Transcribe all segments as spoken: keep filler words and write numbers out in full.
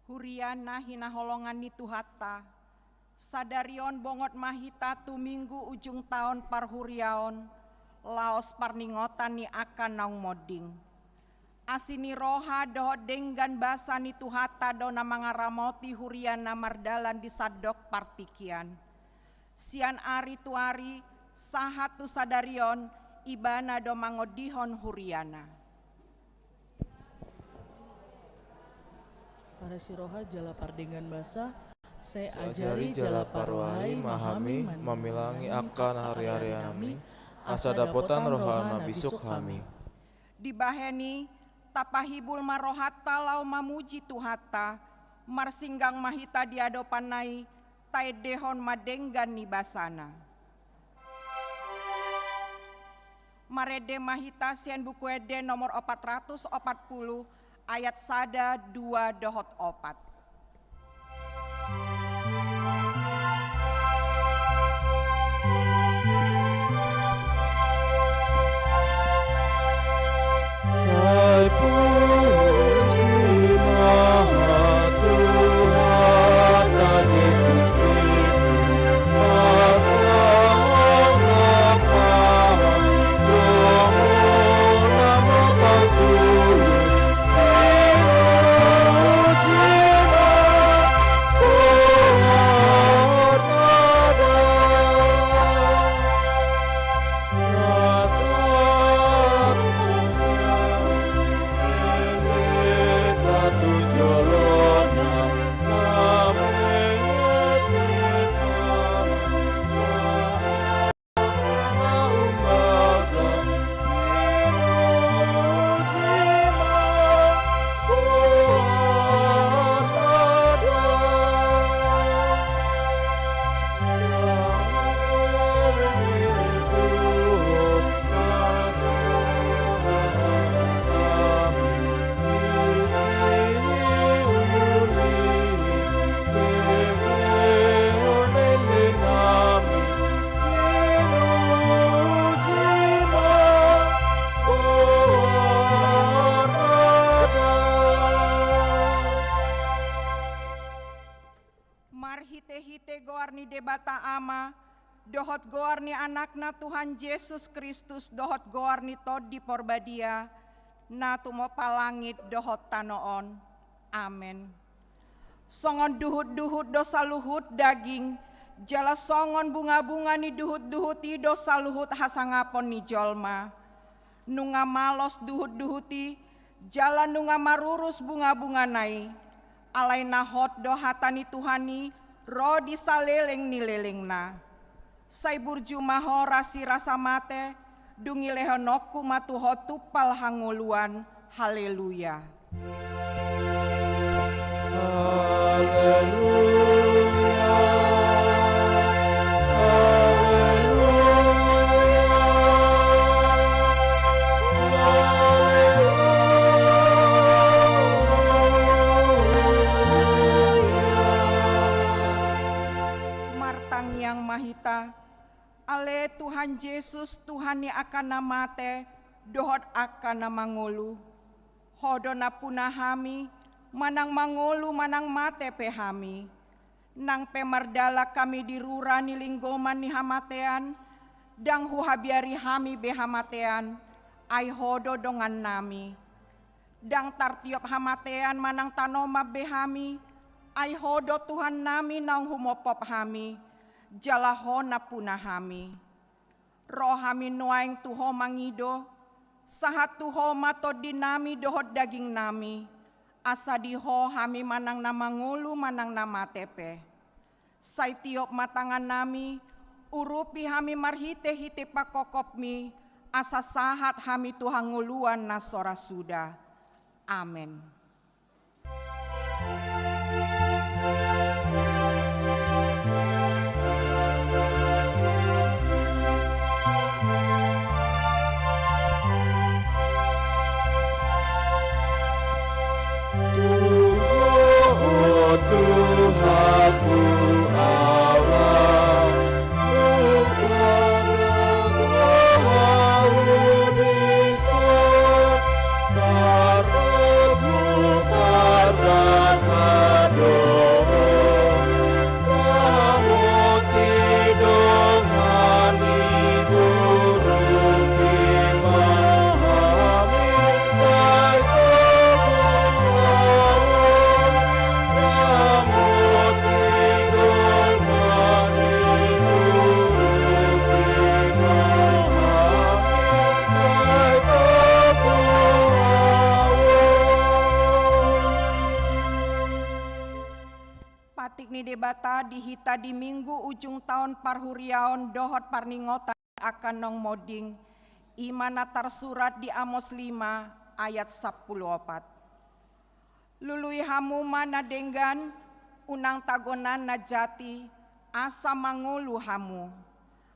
Huria na hinaholongan ni Tuhanta, sadari on bongot ma hita tu Minggu ujung taon parhuriaon, laos parningotan ni angka naung monding. Asi ni roha dohot denggan basa ni Tuhanta do na mangaramoti huria na mardalan di sandok partingkian. Sian ari tu ari, sahat tu sadari on, Ibana do mangondihon huriana. Parasi roha jala pardenggan basa, sai ajari jala parrohai ma hami mamilangi angka na hariarinami, asa dapotan roha na bisuk hami. Dibahen i, tapahibul ma rohanta laho mamuji Tuhanta, marsinggang ma hita di adopanna i, taendehon ma denggan ni basana. Marende ma hita sian Buku Ende nomor opat ratus opat puluh, ayat sada, dua, dohot opat. Sai puji ma Tuhanta Jesus Kristus, asa rap ma roham, roham na patulus, puji ma Tuhanta. Marhitehite goar ni Debata Ama, dohot goar ni Anakna Tuhan Jesus Kristus, dohot goar ni Tondi Porbadia, na tumompa langit dohot tano on. Amen. Songon duhutduhut do saluhut daging, jala songon bungabunga ni duhutduhut i do saluhut hasangapon ni jolma. Nunga malos duhutduhut i, jala nunga marurus bungabungana i, alai na hot do hata ni Tuhan i ro di saleleng ni lelengna. Sai burju ma ho rasi rasa mate, dung i lehononku ma tu ho tumpal hangoluan. Haleluya. Haleluya. Haleluya. Haleluya. Martangiang ma hita. Ale Tuhan Jesus, Tuhan ni angka na mate dohot angka na mangolu. Ho do nampuna hami, manang mangolu manang mate pe hami. Nang pe mardalan hami di rura ni linggoman ni hamatean, ndang huhabiari hami be hamatean, ai ho do dongannami. Ndang tartiop hamatean manang tanoman be hami, ai ho do Tuhannami naung humophop hami, jala ho nampuna hami. Ro hami nuaeng tu ho mangido, sahat tu ho ma tondinami dohot dagingnami, asa di ho hami manang na mangolu manang na mate pe. Sai tiop ma tangannami, urupi hami marhitehite pangkophopmi, asa sahat hami tu hangoluan na so ra suda. Amen. Patik ni Debata di hita di Minggu ujung taon parhuriaon dohot parningotan angka naung monding, i ma na tarsurat di Amos lima ayat sampulu opat. Lului hamu ma na denggan, unang tagonan na jati, asa mangolu hamu.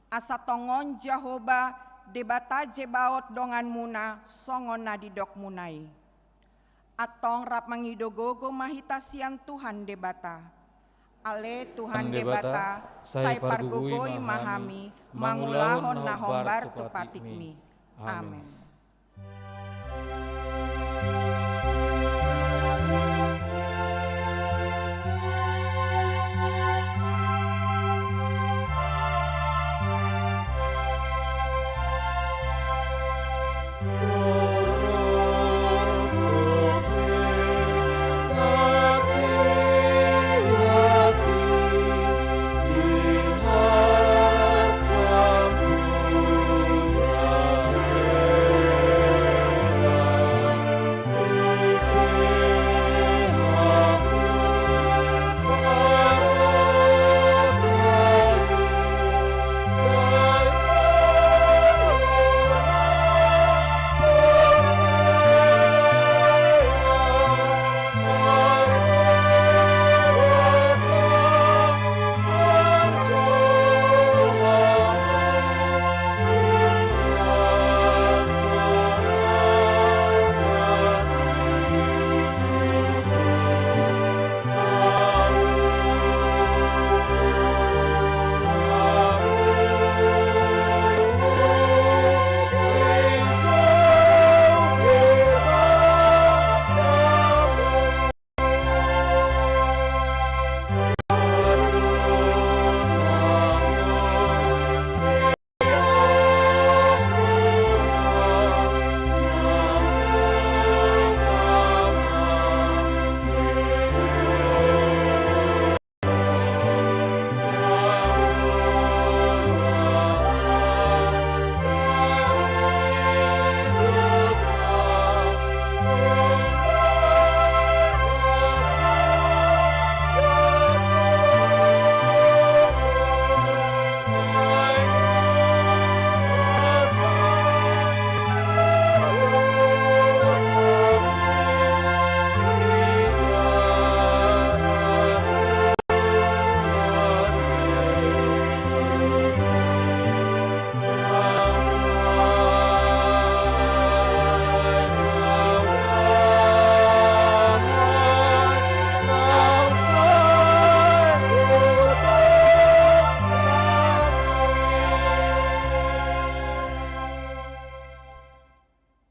Asa tongon Jahowa, Debata Zebaot donganmuna, songon na didokmuna i. Antong rap mangido gogo ma hita sian Tuhan Debata. Ale Tuhan Debata, sai pargogoi ma hami, mangulahon na hombar tu patikmi. Amen.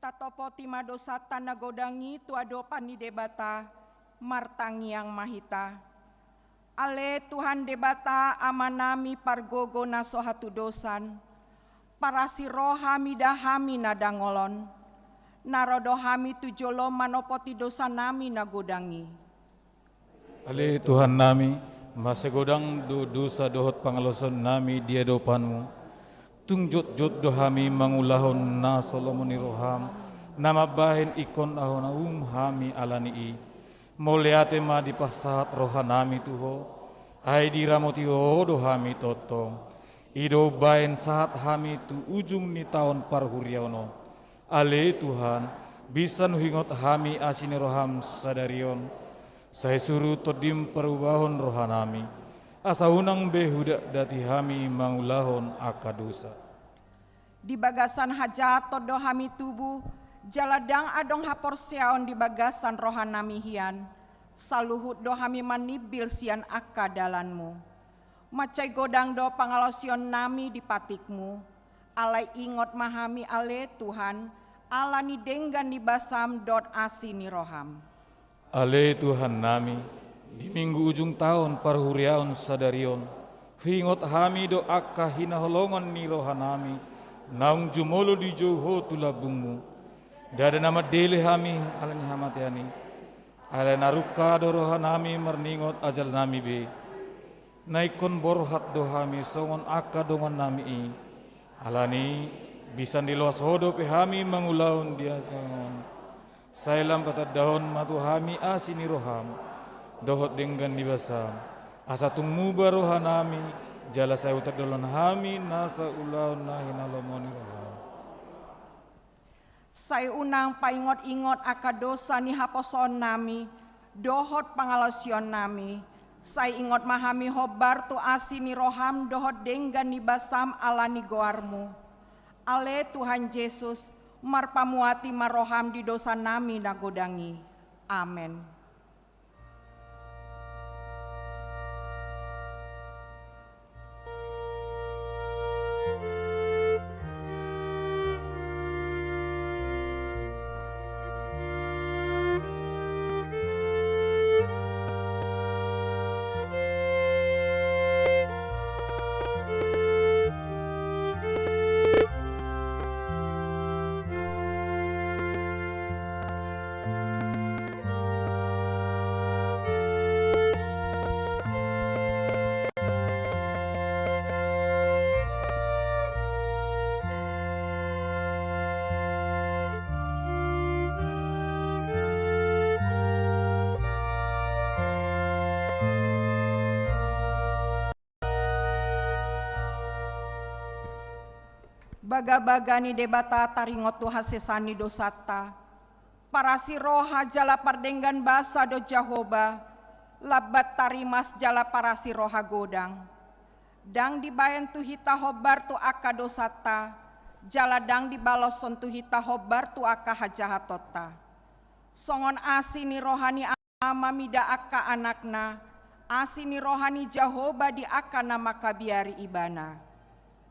Tatopoti ma dosanta na godang i tu adopan ni Debata, martangiang ma hita. Ale Tuhan Debata, Amanami pargogo na so hatudosan, parasi roha mida hami na dangol on, na ro do hami tu jolom manopoti dosanami na godang i. Ale Tuhannami, mansai godang do dosa dohot pangalaosionnami di adopanmu. Tung jotjot do hami mangulahon na so lomo ni roham, na mambahen ingkon ahu na uhum hami ala ni i. Mauliate ma dipasahat rohanami tu Ho, ai diramoti Ho do hami tongtong. I do umbahen sahat hami tu ujung ni taon parhuriaon on. Ale Tuhan, binsan huingot hami asi ni roham sadari on, sai suru Tondim parubahon rohanami, asa unang be hudakdati hami mangulahon angka dosa. Di bagasan hajahaton do hami tubu, jala ndang adong haporseaon di bagasan rohanami hian, saluhut do hami manimbil sian angka dalanmu. Mansai godang do pangalaosionnami di patikmu, alai ingot ma hami ale Tuhan, ala ni denggan ni basam dohot asi ni roham. Ale Tuhannami, di minggu ujung taon parhuriaon sadari on, huingot hami do angka hinaholongan ni rohanami, naung jumolo dijou Ho tu lambungmu. Ndada na mandele hami ala ni hamatean i, alai na rungka do rohanami marningot ajalnami be. Na ingkon borhat do hami songon angka dongannami i. Ala ni i, binsan diloas Ho dope hami mangulahon di aso on. Sai lam patandahon ma tu hami asi ni roham, dohot denggan ni basam, Asa tung muba rohanami, jala sai hutardolhon hami nasa ulaon na hinalomohon ni roham. Sai unang paingot-ingot angka dosa ni haposoonnami dohot pangalaosionnami, sai ingot ma hami hombar tu asi ni roham dohot denggan ni basam ala ni goarmu. Ale Tuhan Jesus, marpamuati ma roham di dosanami na godang i. Amen. Bagabaga ni Debata taringot tu hasesaan ni dosanta. Parasi roha jala pardenggan basa do Jahowa, lambat tarimas jala parasi roha godang. Ndang dibaen tu hita hombar tu angka dosanta, jala ndang dibaloshon tu hita hombar tu angka hajahatonta. Songon asi ni roha ni Ama mida angka anakna, asi ni roha ni Jahowa di angka na mangkabiari Ibana.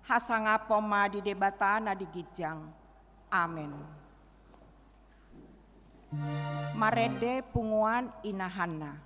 Hasangapon ma di Debata na di ginjang. Amen. Marende punguan inahanna.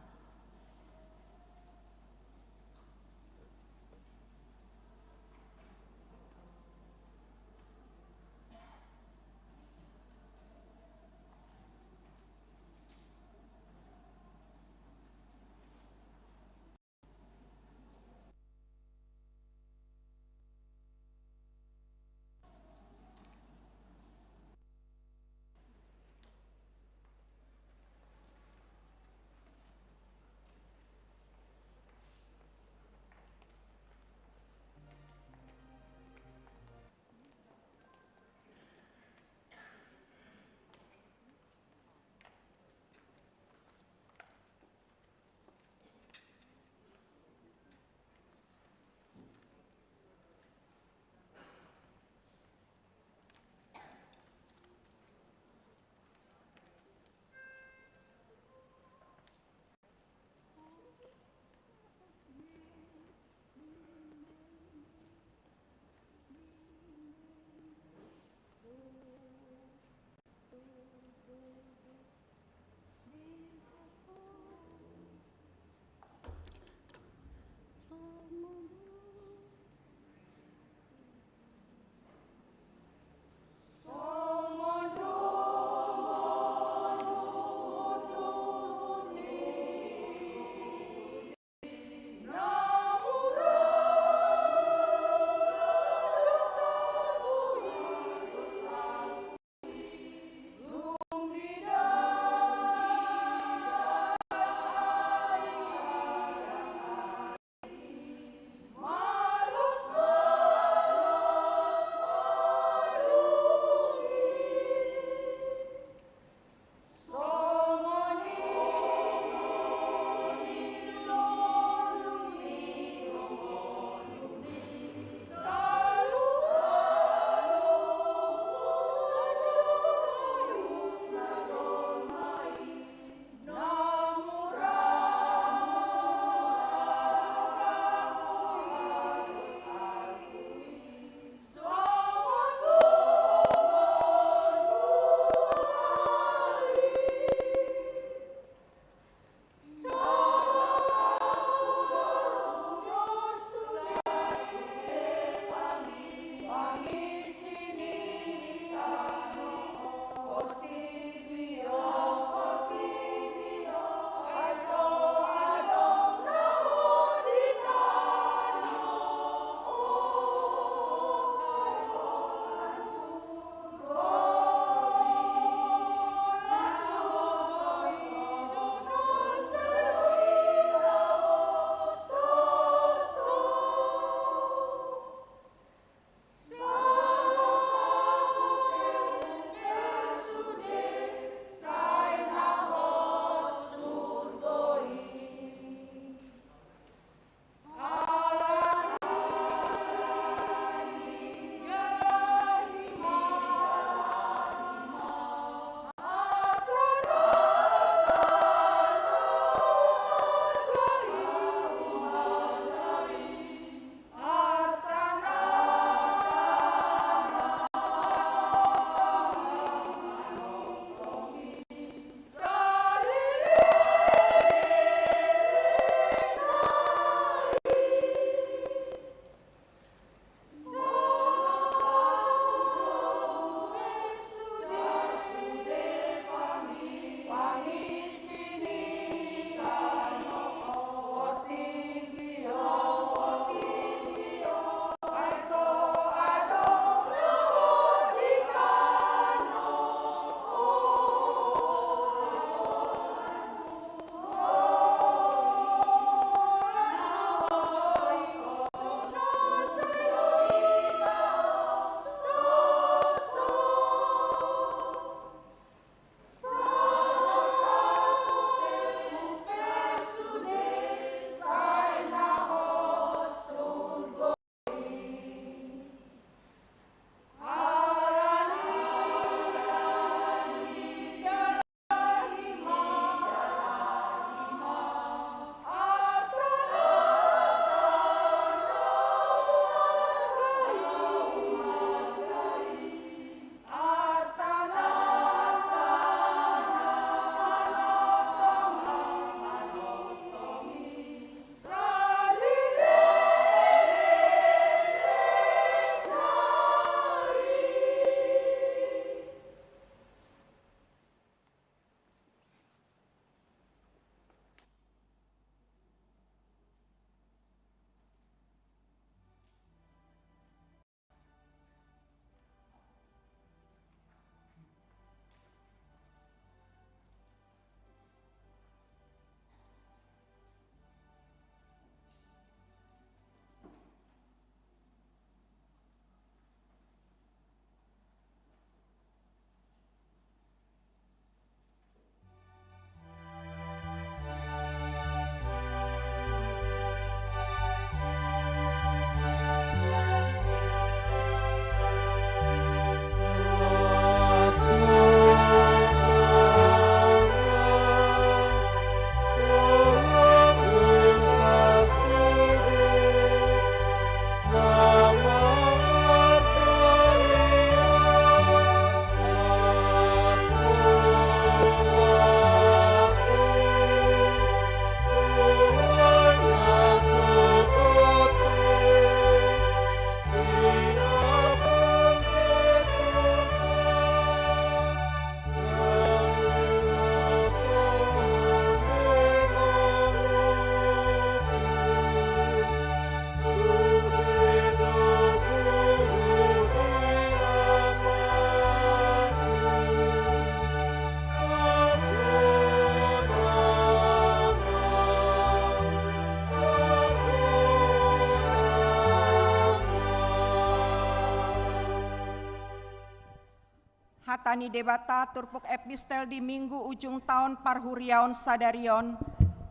Hata ni Debata turpuk epistel di Minggu ujung taon parhuriaon sadari on,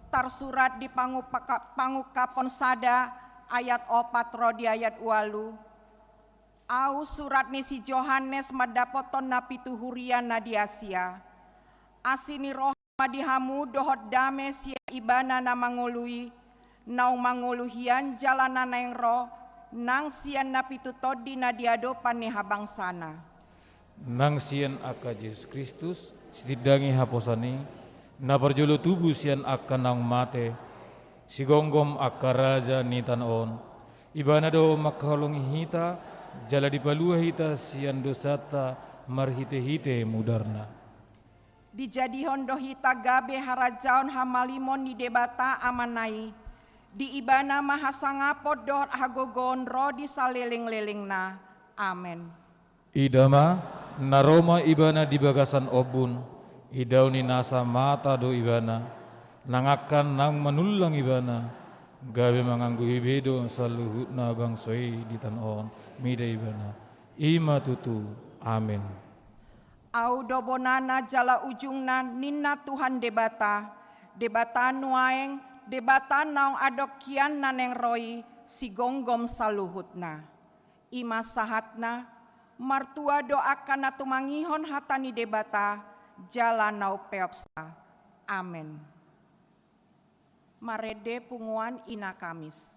tarsurat di Pangupaka-, Pangungkapon sada ayat opat ro di ayat ualu. Au surat ni si Johannes mandapothon na pitu huria na di Asia. Asi ni roha ma di hamu dohot dame sian Ibana na mangolu i, naung mangolu hian jala na naeng ro, nang sian na pitu tondi na di adopan ni habangsana. Nang sian angka Jesus Kristus, sitindangi haposan i, na parjolo tubu sian angka naung mate, sigomgom angka raja ni tano on. Ibana do mangkaholongi hita, jala dipalua hita sian dosanta marhitehite mudarna. Dijadihon do hita gabe harajaon hamalimon ni Debata Amana i, di Ibana ma hasangapon dohot hagogoon ro di salelenglelengna. Amen. Ida ma, na ro ma Ibana di bagasan ombun, idaon ni nasa mata do Ibana, nang angka naung manullang Ibana, gabe mangangguhi be do saluhutna bangso i di tano on mida Ibana. I ma tutu. Amen. Au do bonana jala ujungna, ninna Tuhan Debata, Debata nuaeng, Debata naung adong hian na naeng ro i, sigomgom saluhutna. I ma sahatna, martua do angka na tumangihon hata ni Debata, jala na umpeopsa. Amen. Marende punguan Ina Kamis.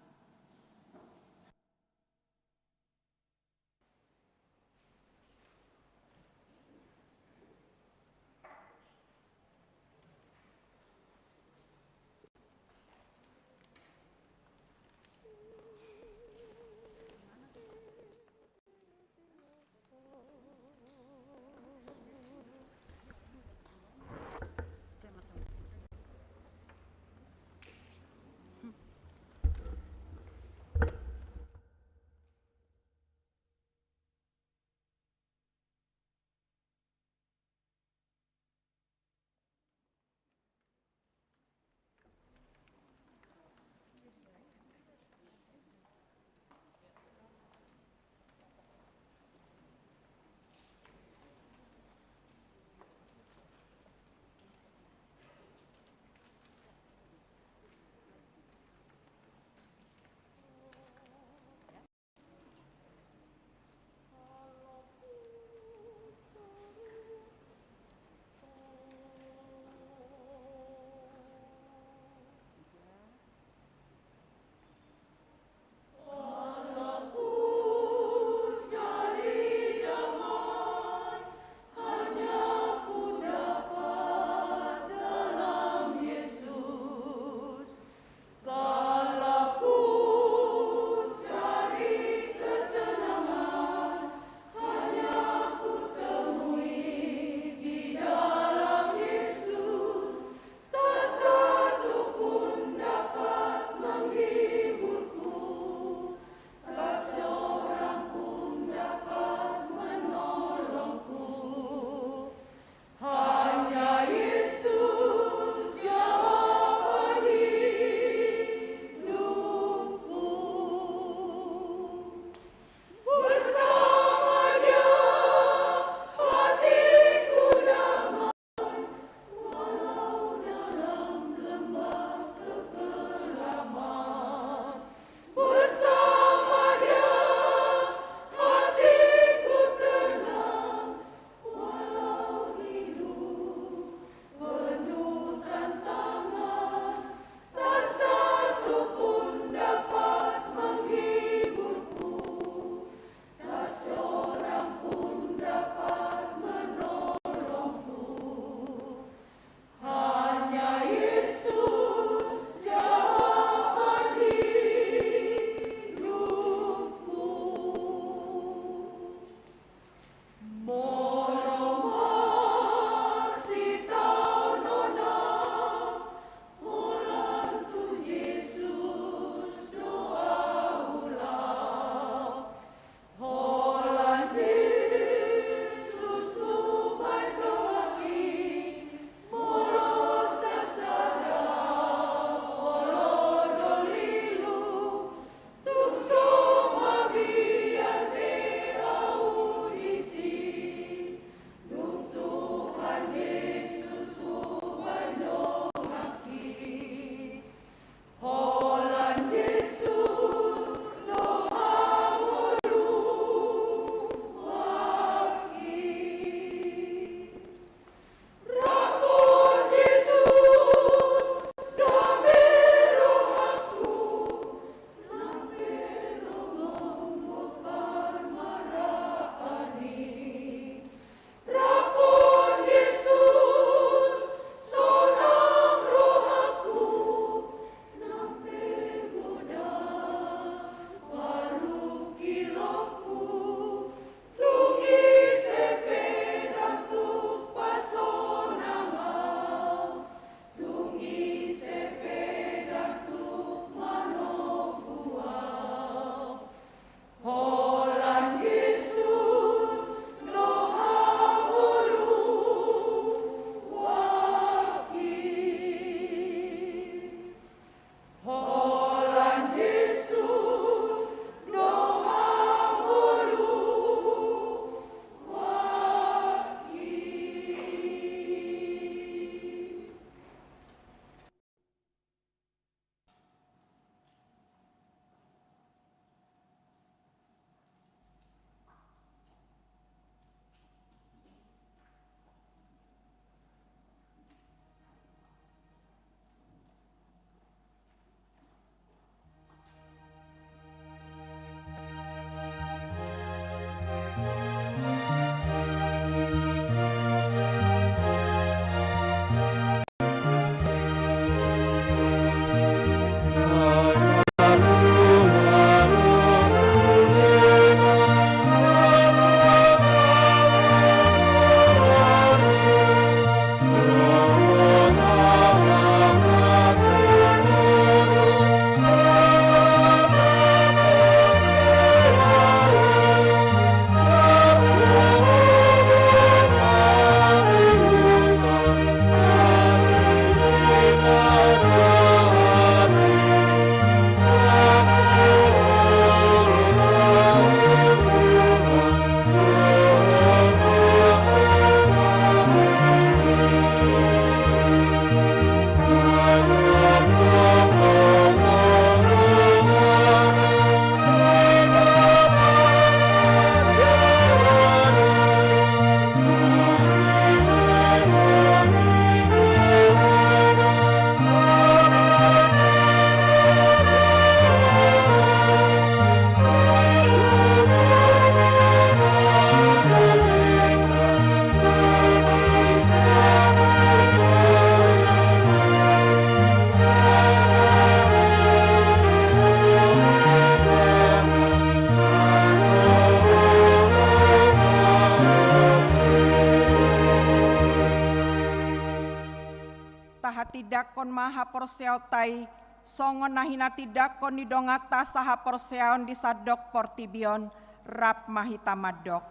Porseaonta i, songon na hinatindangkon ni donganta sahaporseaon di sandok portibi on, rap ma hita mandok.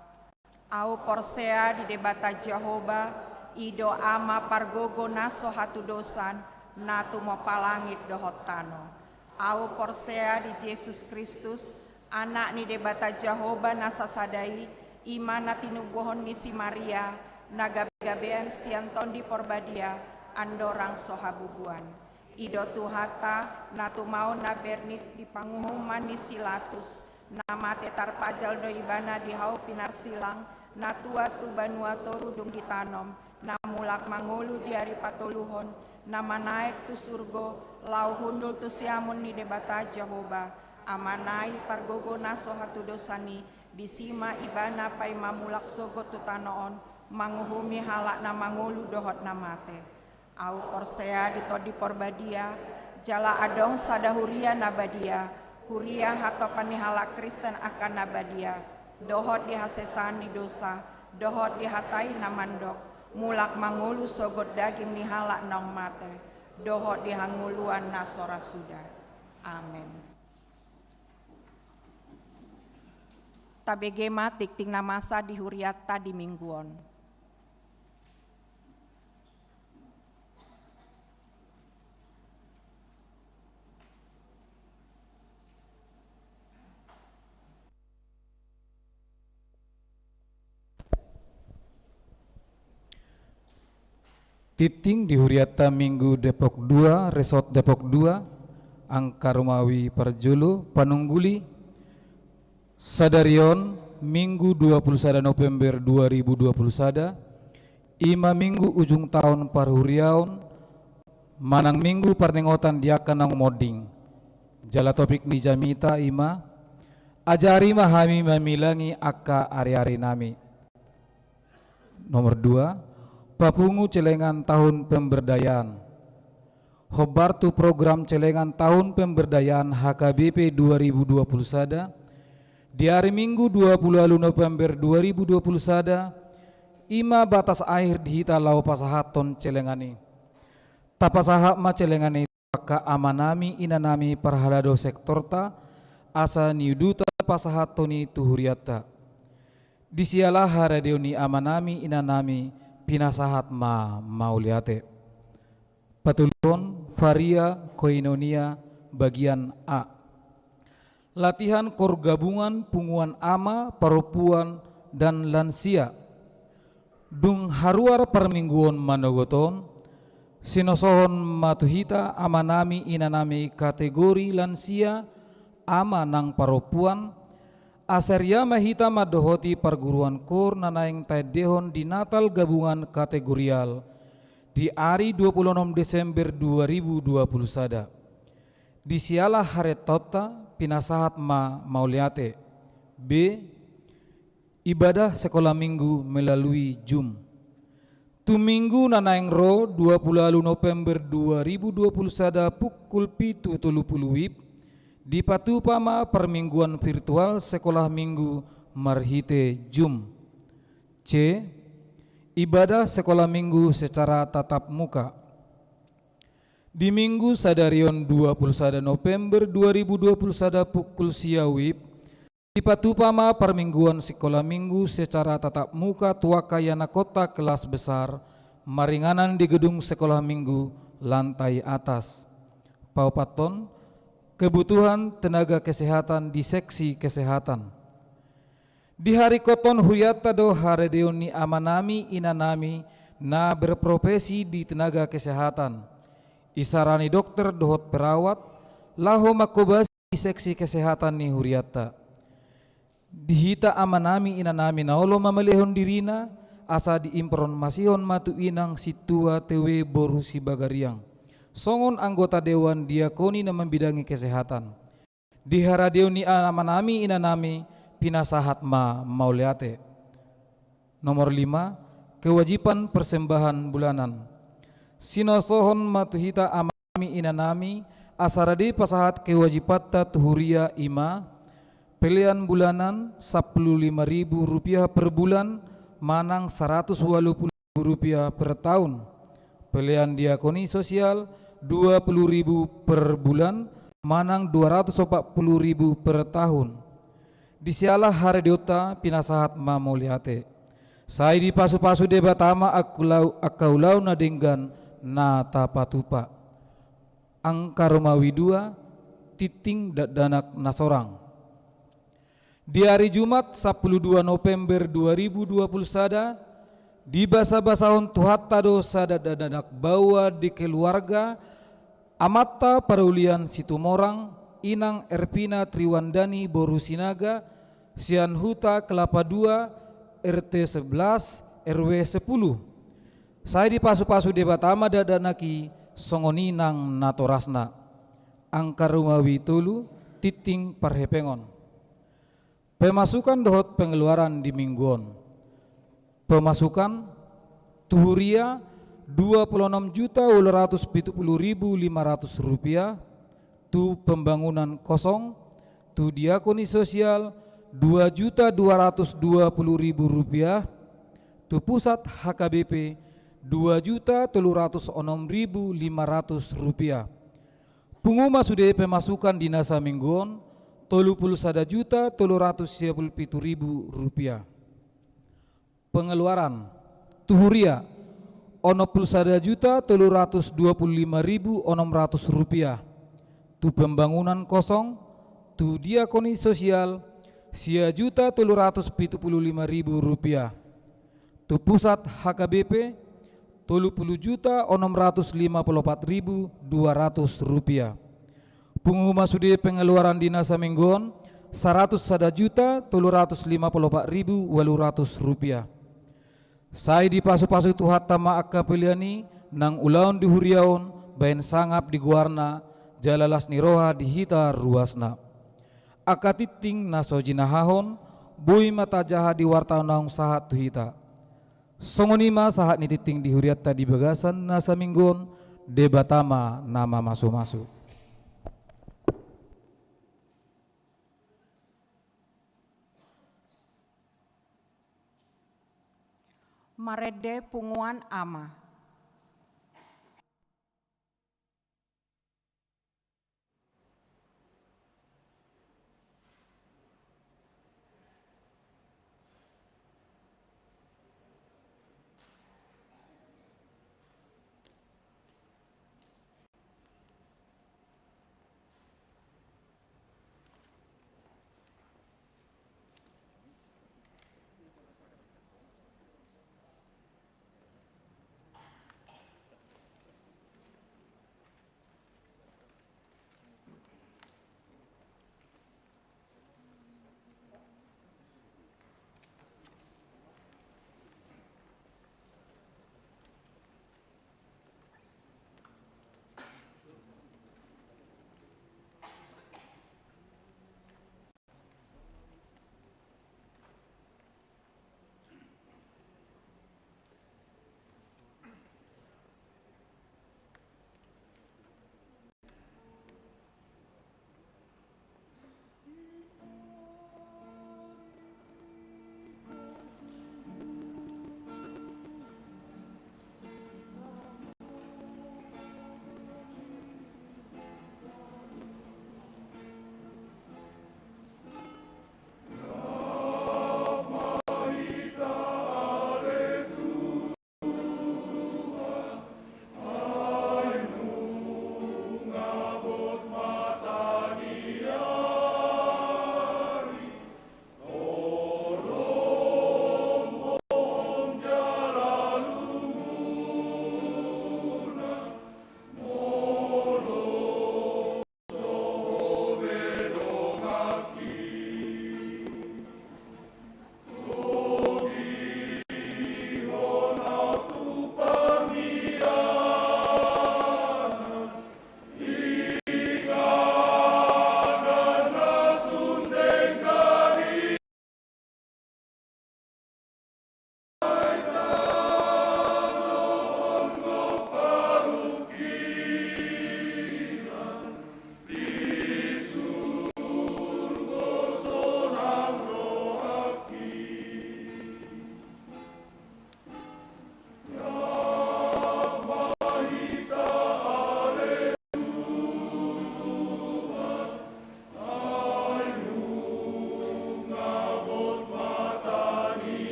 Ahu porsea di Debata Jahowa, i do Ama pargogo na so hatudosan, na tumompa langit dohot tano. Ahu porsea di Jesus Kristus, Anak ni Debata Jahowa na sasada i, i ma na tinubuhon ni si Maria, na gabegabean sian Tondi Porbadia, andorang so habubuan. I do Tuhanta, na tumaon na bernit di panguhuman ni si Latus, na mate tarpajal do ibana di hau pinarsilang, na tuat tu banua toru dung ditanom, na mulak mangolu di ari patoluhon, na manaek tu surgo, laho hundul tu siamun ni Debata Jahowa, Amana i pargogo na so hatudosan i, disi ma ibana paima mulak sogot tu tano on, manguhumi halak na mangolu dohot na mate. Ahu porsea di Tondi Porbadia, jala adong sada huria na badia, huria hatopan ni halak Kristen angka na badia, dohot di hasesaan ni dosa, dohot di hata i na mandok, mulak mangolu sogot daging ni halak naung mate, dohot di hangoluan na so ra suda. Amen. Tabege ma tingting na masa di hurianta di minggu on. Tingting di hurianta Minggu Depok dua, Resort Depok dua, angka rumawi parjolo, panungguli, sadari on, Minggu dua puluh sada November dua ribu dua puluh sada, i ma Minggu ujung taon parhuriaon, manang Minggu parningotan di angka naung monding. Jala topik ni jamita i ma, ajari ma hami mamilangi angka ariarinami. Nomor dua, papungu celengan tahun pemberdayaan. Hombar tu program celengan tahun pemberdayaan H K B P dua ribu dua puluh sada, di ari Minggu dua puluh ualu November dua ribu dua puluh sada, i ma batas akhir di hita laho pasahathon celengan i. Tapasahat ma celengan i tu angka amanami inanami parhalado sektorta, asa niudutan pasahathon i tu hurianta. Di siala haradeon ni amanami inanami, pinasahat ma mauliate. Patoluhon, Varia Koinonia, bagian A. Latihan kor gabungan punguan ama, parompuan, dan lansia. Dung haruar parmingguon manogot on, sinosohon ma tu hita amanami inanami kategori lansia, ama nang parompuan, asa ria ma hita mandohoti parguruan kor na naeng taendehon di Natal gabungan kategorial di ari dua puluh onom Desember dua ribu dua puluh sada. Di siala harentaonta, pinasahat ma mauliate. B. Ibadah sekolah minggu melalui Zoom. Tu Minggu na naeng ro, dua puluh ualu November dua ribu dua puluh sada, pukul pitu tolu puluh WIB, dipatupa ma parmingguan virtual sekolah minggu marhite Zoom. C. Ibadah sekolah minggu secara tatap muka. Di Minggu sadari on, dua puluh sada November dua ribu dua puluh sada, pukul sia WIB, dipatupa ma parmingguan sikola minggu secara tatap muka tu angka ianakhonta kelas besar maringanan di gedung sekolah minggu lantai atas. Paopathon, kebutuhan tenaga kesehatan di seksi kesehatan. Diharingkothon hurianta do haradeon ni amanami inanami na berprofesi di tenaga kesehatan, isarani dokter dohot perawat, laho manghobasi di seksi kesehatan ni hurianta. Di hita amanami inanami na olo mamalehon dirina, asa diinformasihon ma tu inang sintua T W boru Sibagariang, songon anggota dewan diakoni na mambidangi kesehatan. Di haradeon ni amanami inanami, pinasahat ma mauliate. Nomor lima, kewajiban persembahan bulanan. Sinosohon ma tu hita amanami inanami, asa rade pasahat kewajibanta tu huria, i ma pelean bulanan sampulu lima ribu rupiah per bulan, manang saratus ualu pulu rupiah per tahun. Pelean diakoni sosial dua puluh ribu per bulan, manang dua ratus opat puluh ribu per tahun. Di siala haredeonta pinasahat ma mauliate. Sai dipasupasu Debata ma angka ulau-, angka ulaon na denggan na tapatupa. Angka Romawi dua, tinting dakdanak na sorang. Di ari Jumat, sampulu dua November dua ribu dua puluh sada, dibasabasahon Tuhanta do sada dakdanak baoa di keluarga amanta parulian Situmorang, Inang Ervina Triwandani boru Sinaga, sian Huta Kelapa dua, R T sebelas, R W sepuluh. Sai dipasupasu Debata ma dakdanak i, songon i nang natorasna. Angka Romawi tolu, tinting parhepengon. Pemasukan dohot pengeluaran di minggu on. Pemasukan, tu huria, dua puluh enam juta ualu ratus pitu puluh ribu lima ratus rupiah. Tu pembangunan kosong, tu diakoni sosial, dua juta dua ratus dua puluh ribu rupiah. Tu pusat H K B P, dua juta tolu ratus onom ribu lima ratus rupiah. Pungu ma sude pemasukan di na saminggu on, tolu puluh sada juta tolu ratus sia puluh pitu ribu rupiah. Pengeluaran, tu huria, onom puluh sada juta tolu ratus dua puluh lima ribu onom ratus rupiah. Tu pembangunan kosong, tu diakoni sosial, sia juta tolu ratus pitu puluh lima ribu rupiah. Tu pusat H K B P, tolu puluh juta onom ratus lima puluh opat ribu dua ratus rupiah. Pungu ma sude pengeluaran di na saminggu on, saratus sada juta tolu ratus lima puluh opat ribu ualu ratus rupiah. Sai dipasupasu Tuhanta ma angka pelean i, nang ulaon di huria on, baen sangap di goarna, jala las ni roha di hita ruasna. Angka tinting na so jinahahon, boi ma tajaha di warta naung sahat tu hita. Songon i ma sahat ni tinting di hurianta di bagasan na saminggu on, Debata ma na mamasumasu. Marende punguan ama.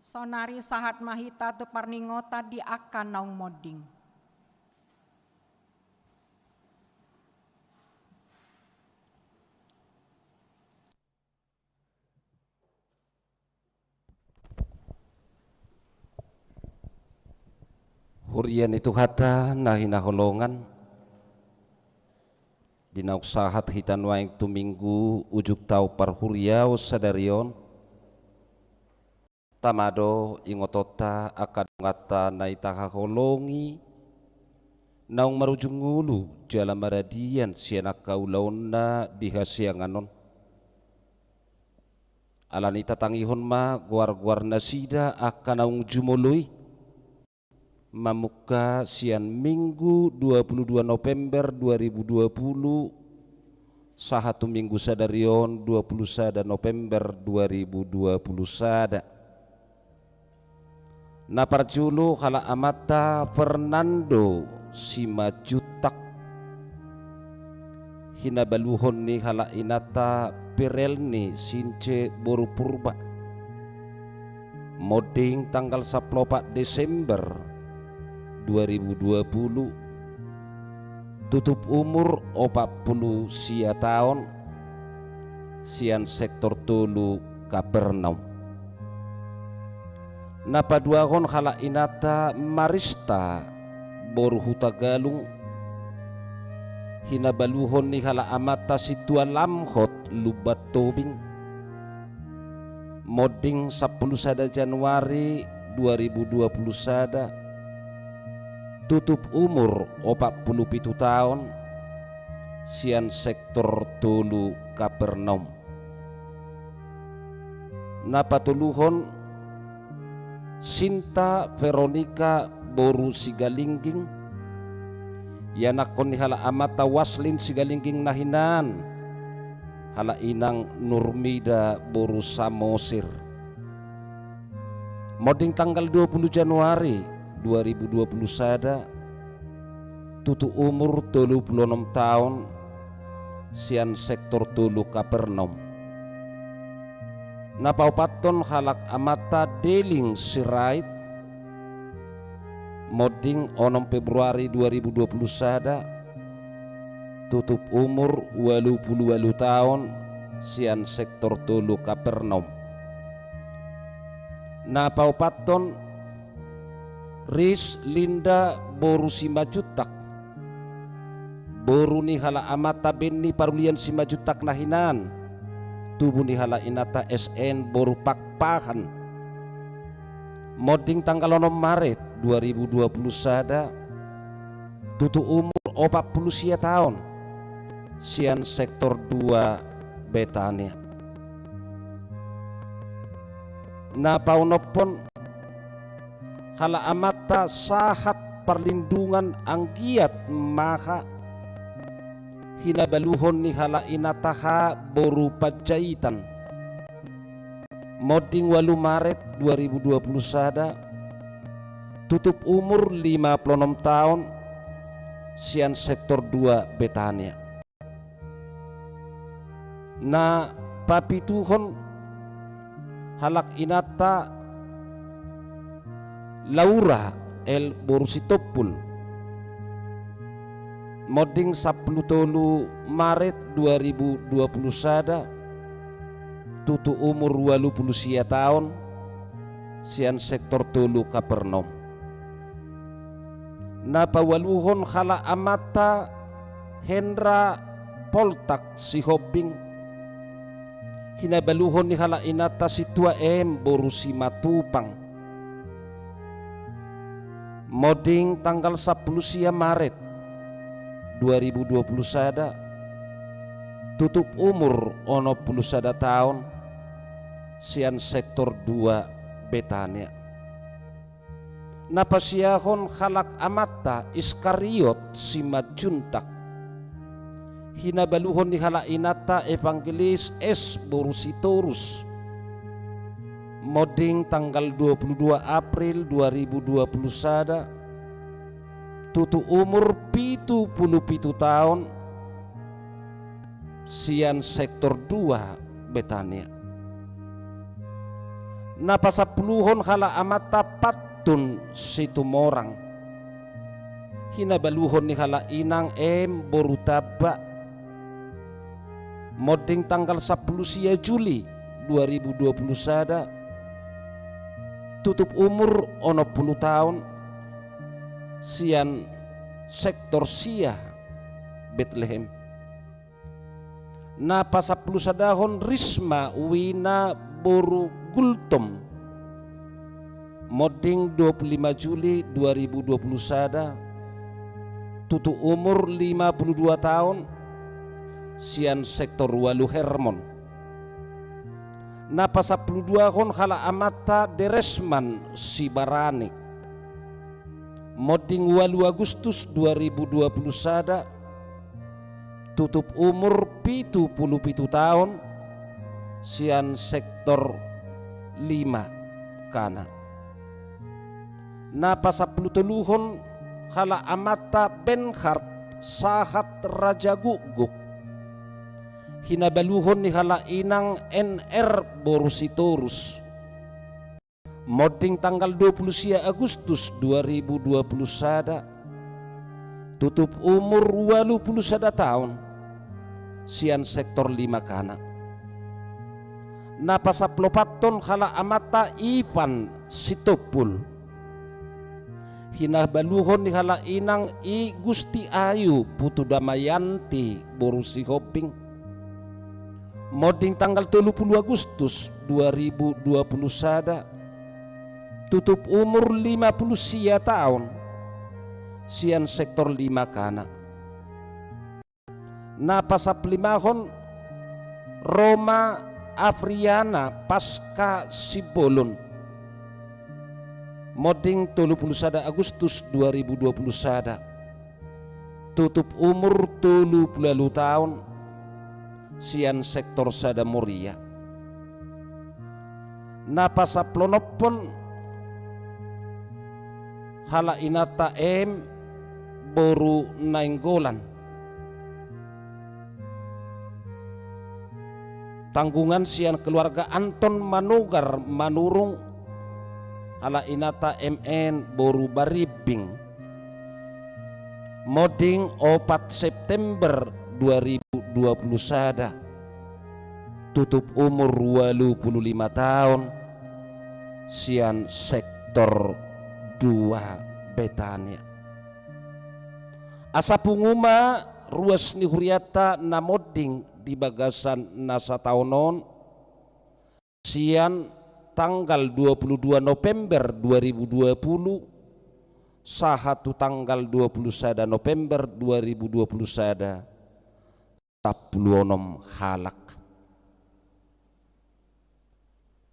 Saonari sahat ma hita tu parningotan di angka naung monding. Huria ni Tuhanta na hinaholongan, di naung sahat hita nuaeng tu Minggu ujung taon parhuriaon sadari on, tama do ingotonta angka donganta na hita haholongi, naung marujung ngolu jala maradian sian angka ulaonna di hasiangan on. Alani i tatangihon ma goar-goar nasida angka naung jumolo i, mamungka sian Minggu dua puluh dua November dua ribu dua puluh, sahat tu Minggu sadari on dua puluh sada November dua ribu dua puluh sada. Na parjolo halak amanta Fernando Simanjuntak, hinabaluhon ni halak inanta Pirelni Since boru Purba. Monding tanggal sampulu opat Desember dua ribu dua puluh, tutup umur opat puluh sia taon, sian sektor tolu Kapernaum. Na paduahon halak inanta Marista boru Hutagalung, hinabaluhon ni halak amanta Sintua Lamhot Lumban Tobing. Monding sampulu sada Januari dua ribu dua puluh sada, tutup umur opat puluh pitu taon, sian sektor tolu Kapernaum. Na patoluhon Sinta Veronika boru Sigalingging, ianakhon ni halak amanta Waslin Sigalingging na hinan, halak inang Nurmida boru Samosir. Monding tanggal dua puluh Januari dua ribu dua puluh sada, tutu umur tolu puluh onom taon, sian sektor tolu Kapernaum. Na paopathon halak amanta Deling Sirait, monding onom Februari dua ribu dua puluh sada, tutup umur ualu puluh ualu taon, sian sektor tolu Kapernaum. Na paopathon Ris Linda boru Simanjuntak, boru ni halak amanta Benni Parulian Simanjuntak na hinan, tubu ni halak inanta S N boru Pakpahan. Monding tanggal onom Maret dua ribu dua puluh sada, tutu umur opat puluh sia taon, sian sektor dua Betania. Na paonomhon halak amanta Sahat Parlindungan Anggiat Maha, hinabaluhon ni halak inanta H boru Panjaitan. Monding ualu Maret dua ribu dua puluh sada, tutup umur lima puluh onom taon, sian sektor dua Betania. Na papituhon halak inanta Laura L boru Sitompul. Monding sampulu tolu Maret dua ribu dua puluh sada, tutu umur ualu puluh sia taon, sian sektor tolu Kapernaum. Na paualuhon halak amanta Hendra Poltak Sihombing, hinabaluhon ni halak inanta Sintua M boru Simatupang. Monding tanggal sampulu sia Maret dua ribu dua puluh sada, tutup umur onom puluh sada taon, sian sektor dua Betania. Na pasiahon halak amanta Iskariot Simanjuntak, hinabaluhon ni halak inanta Evangelis S boru Sitorus. Monding tanggal dua puluh dua April dua ribu dua puluh sada, tutu umur pitu puluh pitu taon, sian sektor dua Betania. Na pasampuluhon halak amanta Pantun Situmorang. Hinabaluhon ni halak inang M boru Tamba. Monding tanggal sampulu sia Juli dua ribu dua pulu sada. Tutup umur onom pulu taon. Sian sektor sia Betlehem. Na pasampulu sadahon Risma Wina boru Gultom. Monding dua pulu lima Juli dua ribu dua pulu sada. Tutup umur lima pulu dua taon. Sian sektor ualu Hermon. Na pasampulu duahon halak amanta Deresman Sibarani. Monding ualu Agustus dua ribu dua pulu sada. Tutup umur pitu pulu pitu taon. Sian sektor lima Kana. Na pasampulu toluhon halak amanta Benhart Sahat Raja Gukguk. Hinabaluhon ni halak inang N R boru Sitorus. Monding tanggal dua pulu sia Agustus dua ribu dua pulu sada. Tutup umur ualu pulu sada taon. Sian sektor lima Kana. Na pasampulu opathon halak amanta Ivan Sitompul. Hinabaluhon ni halak inang I Gusti Ayu Putu Damayanti boru Sihombing. Monding tanggal tolu pulu Agustus dua ribu dua pulu sada. Tutup umur lima pulu sia taon. Sian sektor lima Kana. Na pasampulu limahon Roma Afriana Paska Simbolon. Monding tolu pulu sada Agustus dua ribu dua pulu sada. Tutup umur tolu pulu ualu taon. Sian sektor sada Moria. Na pasampulu onomhon halak inanta M boru Nainggolan. Tanggungan sian keluarga Anton Manogar Manurung, halak inanta M N boru Barimbing. Monding opat September dua ribu dua pulu sada. Tutup umur ualu pulu lima taon. Sian sektor dua Betania. Asa pungu ma ruas ni hurianta na monding di bagasan na sataon on. Sian tanggal dua pulu dua November dua ribu dua pulu sahat tu tanggal dua pulu sada November dua ribu dua pulu sada, sampulu onom halak.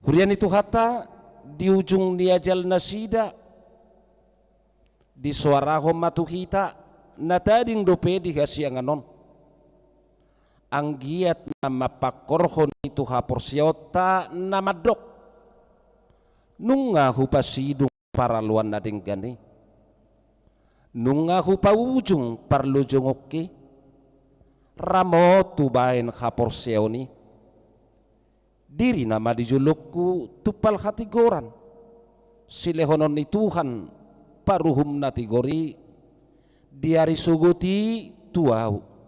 Huria ni Tuhanta, di ujung ni ajal nasida, disoarahon ma tu hita, na tading dope di hasiangan on. Anggiat na mampangkorhon i tu haporseaonta na mandok. Nunga hupasidung paraloan na denggan i. Nunga hupaujung parlojongonki. Ramot hubaen haporseaon i. Diri nama di jolongku tumpal hatigoran. Silehonon ni Tuhan paruhum na tigor i di ari sogot i tu ahu.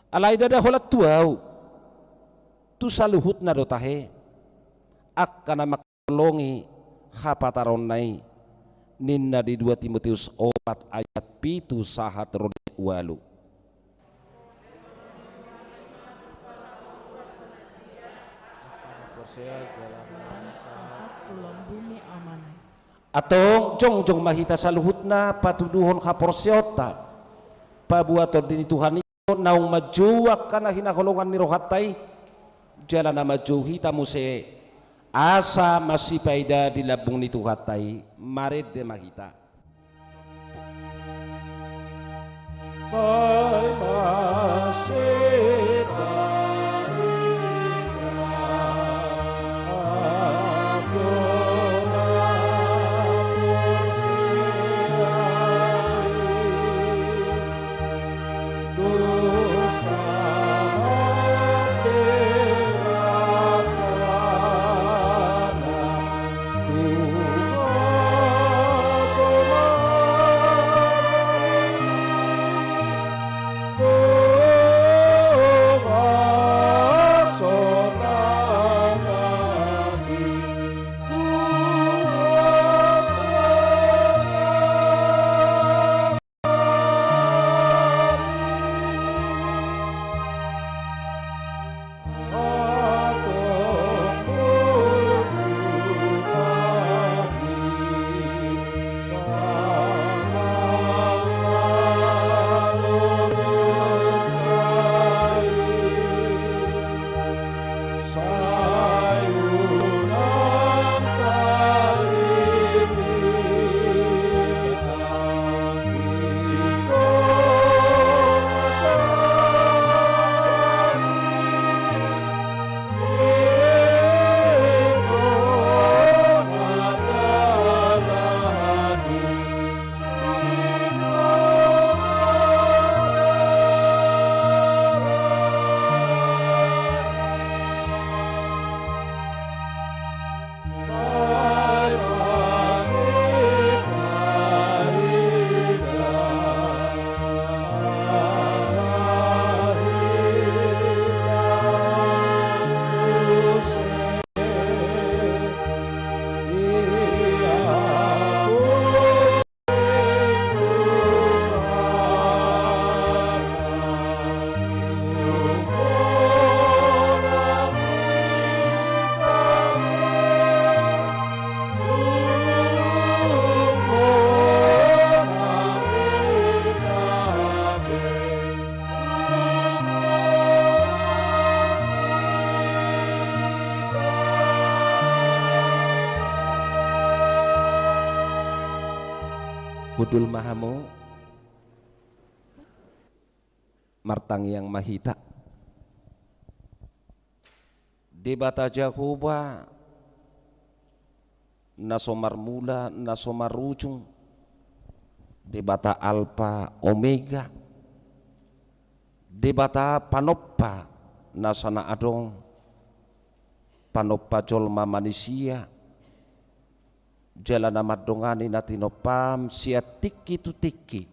Alai ndada holan tu ahu, tu saluhutna do tahe, angka na manghaholongi hapataronna i, ninna di dua Timoteus opat ayat pitu sahat ro di ualu. Antong jongjong ma hita saluhutna patuduhon haporseaonta, paboa Tondi ni Tuhan i naung manjou angka na hinaholongan ni rohanta i, jala na manjou hita muse asa masipaida di lambung ni Tuhanta i. Marende ma hita. Sai masipaida Hundul ma hamu. Martangiang ma hita. Debata Jahowa, na so marmula, na so marujung, Debata Alpa Omega, Debata panompa na so na adong, panompa jolma manisia, jala na mandongani na tinompam sian tingki tu tingki,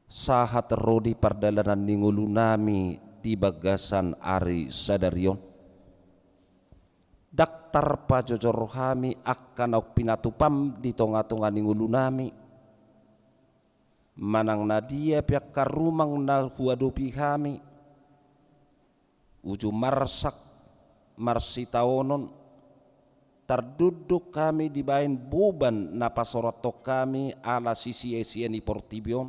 sahat ro di pardalanan ni ngolunami di bagasan ari sadari on. Ndang tarpajojor hami angka naung pinatupam di tonga-tonga ni ngolunami, manang na dia pe angka rumang na huadopi hami, uju marsak, marsitaonon, tardondon hami dibaen boban na pasorathon hami ala sisia-sia ni portibi on.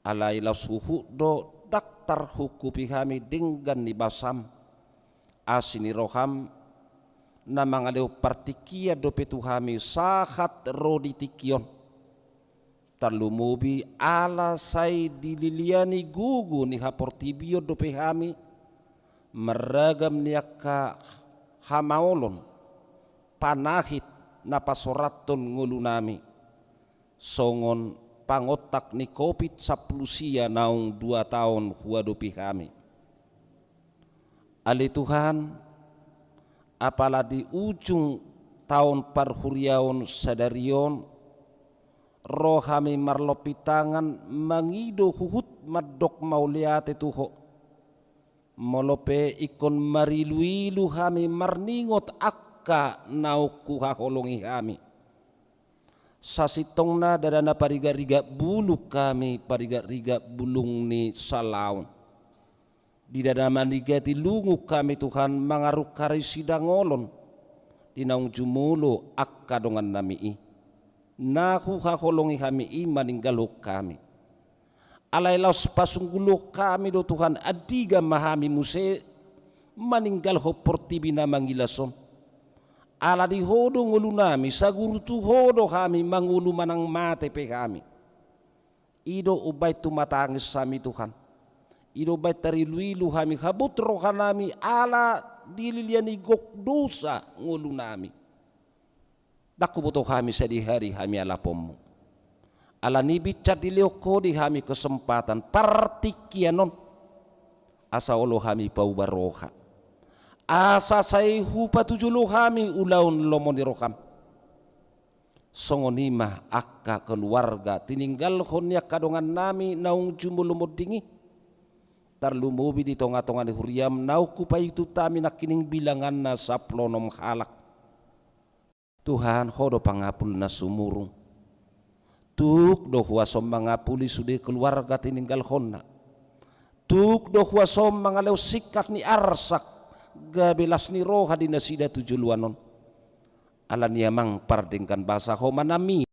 Alai laos huhut do ndang tarhungkupi hami denggan ni basam, asi ni roham, na mangalehon partingkian dope tu hami sahat ro di tingki on. Tarlumobi ala sai dililiani gogo ni haportibion dope hami, marragam ni angka hamaolon, panahit na pasorathon ngolunami, songon pangontak ni Covid sampulu sia naung dua taon huadopi hami. Ale Tuhan, apala di ujung taon parhuriaon sadari on, ro hami marlompit tangan mangido huhut mandok mauliate tu Ho. Molo pe ingkon marilu-ilu hami marningot angka naung huhaholongi hami, sasintongna ndada na parigat-rigat bulung hami, parigat-rigat bulung ni salaon. Di ndada na manigati lungun hami Tuhan mangarungkari sidangolon, di naung jumolo angka dongannami i, na huhaholongi hami i maninggalhon hami. Alai laos pasunggulhon hami do Tuhan, andigan ma hami muse maninggalhon portibi na mangilas on. Ala di Ho do ngolunami, saguru tu Ho do hami mangolu manang mate pe hami. I do umbaen tumatangis hami Tuhan. I do umbaen tarilu-ilu hami, habot rohanami ala dililiani gok dosa ngolunami. Ndang huboto hami sadihari hami alaponmu. Alani i binsan dilehon Ho di hami kesempatan partingkian on, asa olo hami pauba roha, asa sai hupatujolo hami ulaon lomo ni roham. Songon i ma angka keluarga tininggalhon ni angka dongannami naung jumolo monding i, tarlumobi di tonga-tonga ni huriam naung hupaihut hami nangkining bilanganna sampulu onom halak. Tuhan, Ho do pangapul na sumurung. Tuk do huasom mangapuli sude keluarga tininggalhonna. Tuk do huasom mangalehon singkat ni arsak, gabe las ni roha di nasida tu joloan on. Alani i Amang pardenggan basa, Ho ma na mian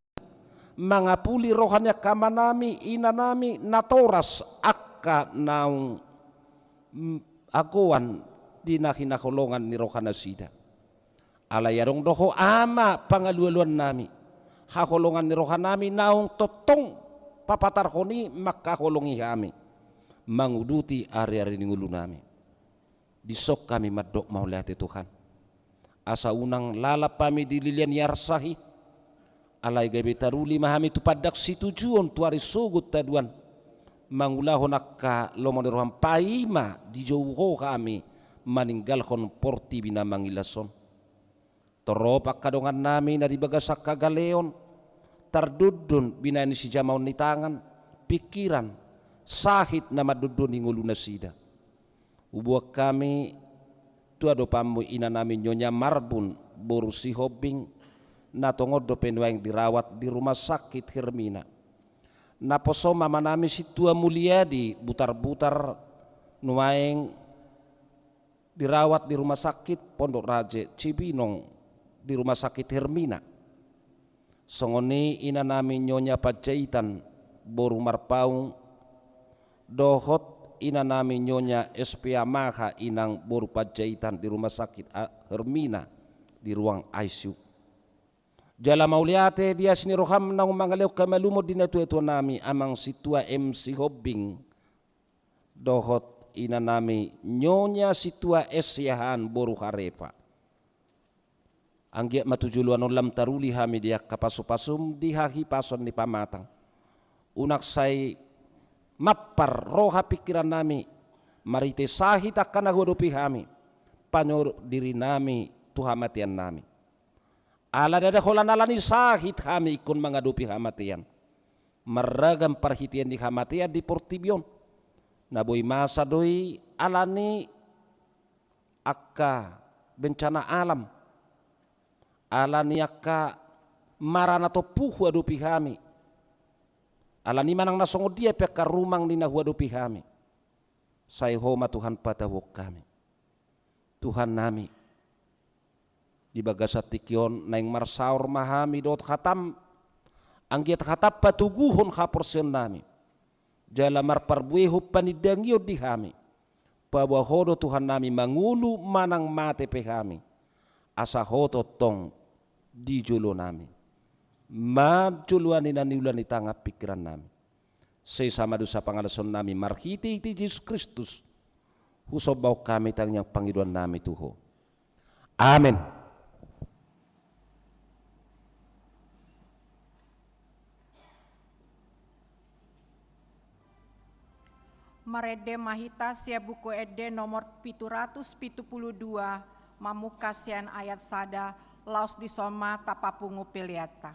mangapuli roha ni angka amanami, inanami, natoras angka naung, mm, agoan di na hinaholongan ni rohanasida. Alai adong do Ho Ama pangalualuannami, haholongan ni rohanami naung tongtong papatarhon i mangkaholongi hami manguduti ari-ari ni ngolunami. Dison hami mandok mauliate Tuhan. Asa unang lalap hami dililiani arsak i, alai gabe taruli ma hami tu pandang situjuon tu ari sogot haduan, mangulahon angka lomo ni roham, paima dijou Ho hami maninggalhon portibi na mangilas on. Torop angka dongannami na di bagas angka galeon, tardondon binahen ni sijamaon ni tangan, pingkiran, sahit na mandondoni ngolunasida. Huboan hami tu adopanmu inanami Nyonya Marbun boru Sihombing, na tongon dope nuaeng dirawat di Rumah Sakit Hermina. Naposom amanami Sintua Muliadi Butarbutar, nuaeng dirawat di Rumah Sakit Pondok Raja Cibinong di Rumah Sakit Hermina. Songon i inanami Nyonya Panjaitan boru Marpaung, dohot inanami Nyonya S P A Maha inang boru Panjaitan di Rumah Sakit, a, Hermina di ruang I C U. Jala mauliate di asi ni roham naung mangalehon hamalumon di natuatuanami, amang Sintua M Sihombing dohot inanami Nyonya Sintua S Siahaan boru Harepa. Anggiat ma tu joloan on lam taruli hami di angka pasupasum di hahipason ni pamatang. Unang sai mampar roha pingkirannami marhite sahit angka na huadopi hami, panyogot dirinami tu hamateannami. Ala ndada holan ala ni sahit hami ingkon mangadopi hamatean. Marragam parhitean ni hamatean di portibi on. Na boi masa do i ala ni angka bencana alam, ala ni angka mara na tompu huadopi hami, ala ni manang na songon dia pe angka rumang ni na huadopi hami. Sai Ho ma Tuhan patahuon hami. Tuhannami, di bagasan tingki on naeng marsaor ma hami dohot hatam, anggiat hatam patoguhon haporseaonnami, jala marparbuehon panindangion di hami. Paboa Ho do Tuhannami mangolu manang mate pe hami, asa Ho tongtong di jolonami, manjoloani na niula ni tangan pingkirannami. Sesa ma dosa pangalaosionannami marhitehite Jesus Kristus. Husombahon hami tangiang pangidoannami tu Ho. Amen. Marende ma hita sian Buku Ende nomor pitu ratus pitu pulu dua, mamungka sian ayat sada, laos dison ma tapapungu peleanta.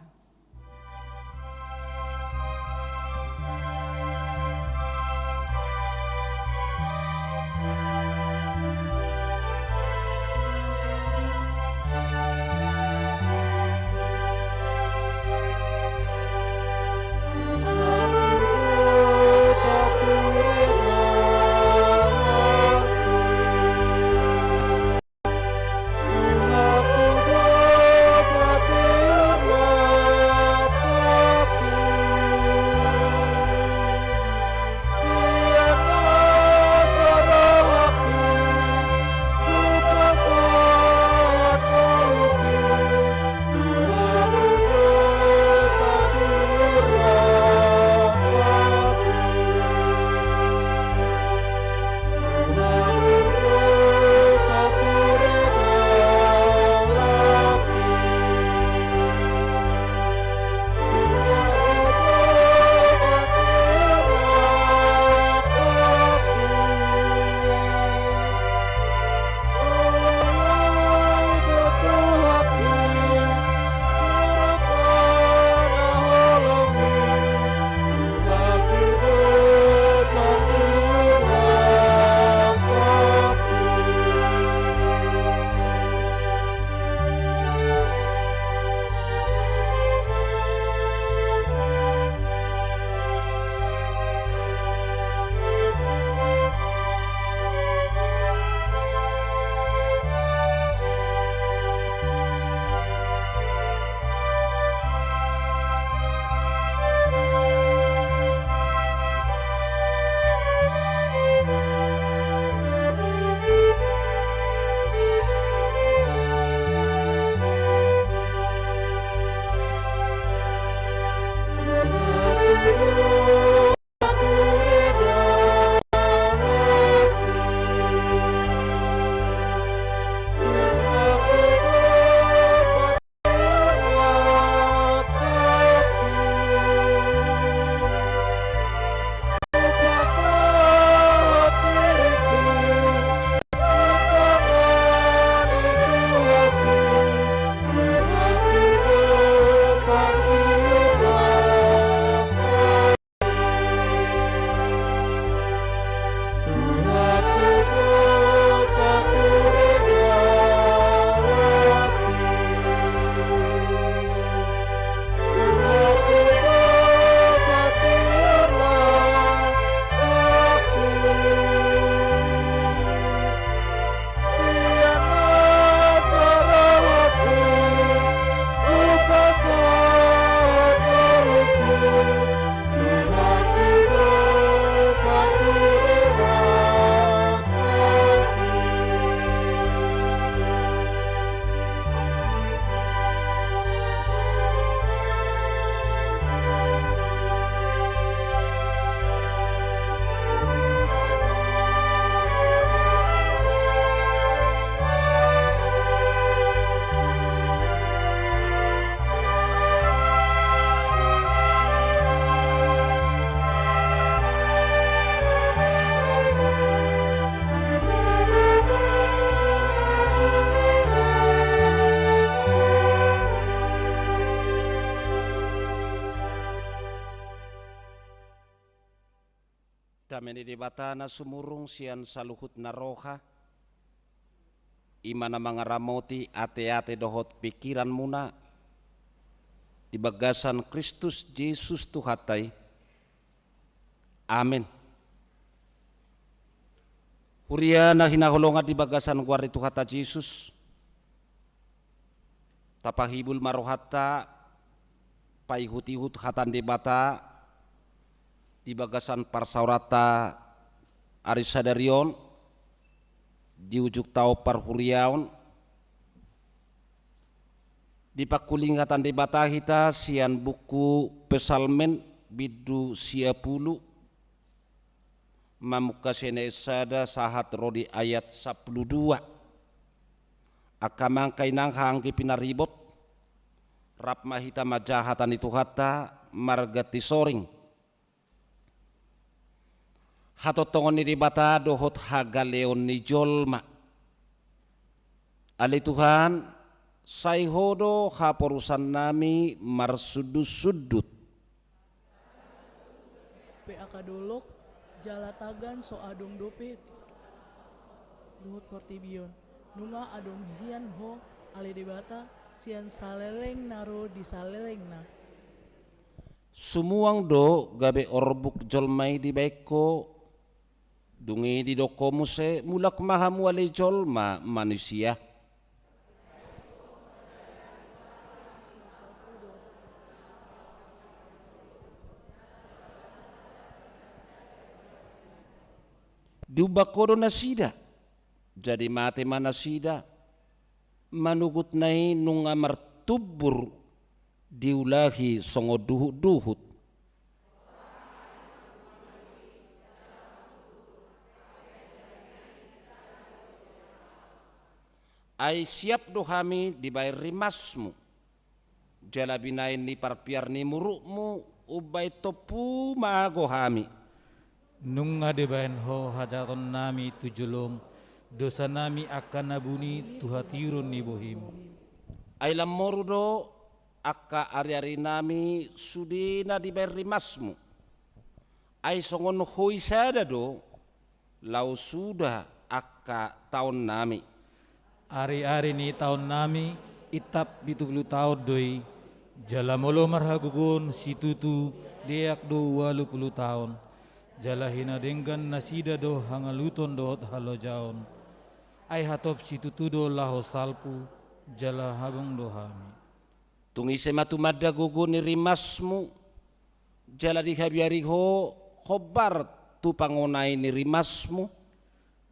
Dame ni Debata na sumurung sian saluhut na roha, i ma na mangaramoti ateate dohot pingkiranmuna di bagasan Kristus Jesus Tuhanta i. Amen. Huria na hinaholongan di bagasan goar ni Tuhanta Jesus, tapahibul ma rohanta paihut-ihut hata ni Debata di bagasan parsaoranta ari sadari on, di ujungta on parhuriaon. Dipangkulingi hata ni Debata hita sian buku Psalmen bindu sia pulu, mamungka sian ayat sada sahat ro di ayat sampulu dua. Angka amang, angka inang, haha anggi pinaribot, rap ma hita manjaha hata ni Tuhanta marganti soring. Hatongtongon ni Debata dohot hagaleon ni jolma. Ale Tuhan, sai Ho do haporusannami marsundut-sundut. Pe angka dolok jala tagan so adong dope dohot portibi on. Nunga adong hian Ho, ale Debata, sian saleleng na ro di saleleng na. Sumuang do gabe orbuk jolma i dibaen Ho. Dung i didok Ho muse, mulak ma hamu ale jolma manusia. Diumbak Ho do nasida, jadi mate ma nasida. Manogotna i nunga martumbur diulahi songon duhut-duhut. Ai siap do hami dibaen rimasmu, jala binaen ni parpiar ni murukmu umbaen tompu mago hami. Nunga dibaen Ho hajahatonnami tu jolom, dosanami angka na buni tu hatiuron ni bohim. Ai lam moru do angka ariarinami sude na dibaen rimasmu. Ai songon hoi sada do laho suda angka taonnami. Ariari ni taonnami intap pitu pulu taon do i, jala molo marhagogoon situtu deak do ualu pulu taon. Jala hinadenggan nasida do hangaluton dohot halojaon. Ai hatop situtu do laho salpu, jala habang do hami. Tung ise ma tumanda gogo ni rimasmu, jala dihabiari Ho hombar tu pangonai ni rimasmu?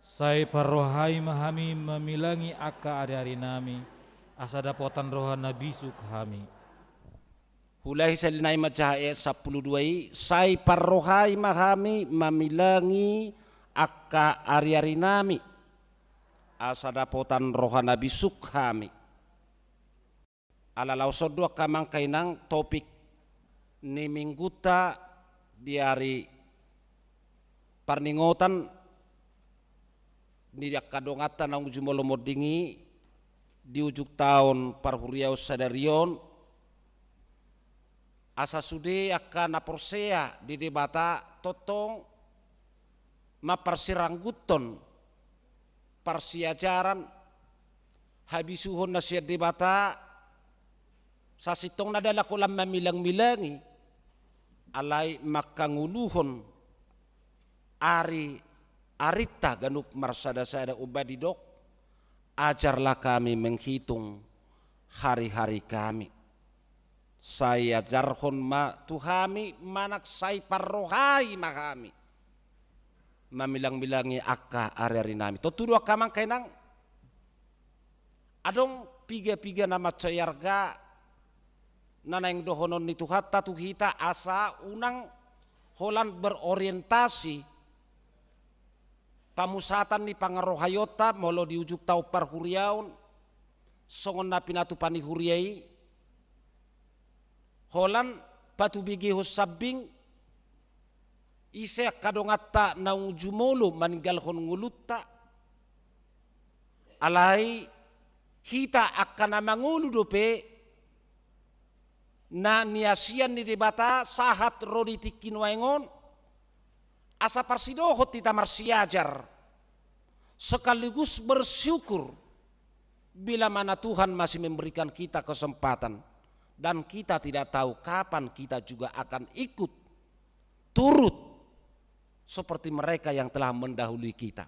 Sai parrohai ma hami mamilangi angka ariarinami, asa dapotan roha na bisuk hami. Huulahi sahali nai manjaha ayat sampulu dua i, sai parrohai ma hami mamilangi angka ariarinami, asa dapotan roha na bisuk hami. Ala laos on do angka amang, angka inang, topik ni minggunta di ari parningotan ni angka donganta naung jumolo monding i di ujung taon parhuriaon sadari on, asa sude angka na porsea di Debata tongtong mamparsiranggutton parsiajaran, habisuhon na sian Debata, sasintongna ndang holan mamilang-milangi, alai mangkangoluhon ari-arinta ganup marsada-sada, umbaen didok, ajarlah kami menghitung hari-hari kami. Sai ajarhon ma tu hami manang sai parrohai ma hami mamilang-milangi angka ari-arinami. Tontu do angka amang, angka inang, adong piga-piga na mansai arga na naeng dohonon ni Tuhanta tu hita asa unang holan berorientasi pamusatan ni pangarohaionta molo di ujung taon parhuriaon, songon na pinatupa ni huria i, holan patubegehon sambing ise angka donganta naung jumolo maninggalhon ngolunta. Alai hita angka na mangolu dope na niasian ni Debata sahat ro di tingki nuaeng on, asa parsidohot hita marsiajar sekaligus bersyukur bila mana Tuhan masih memberikan kita kesempatan dan kita tidak tahu kapan kita juga akan ikut turut seperti mereka yang telah mendahului kita.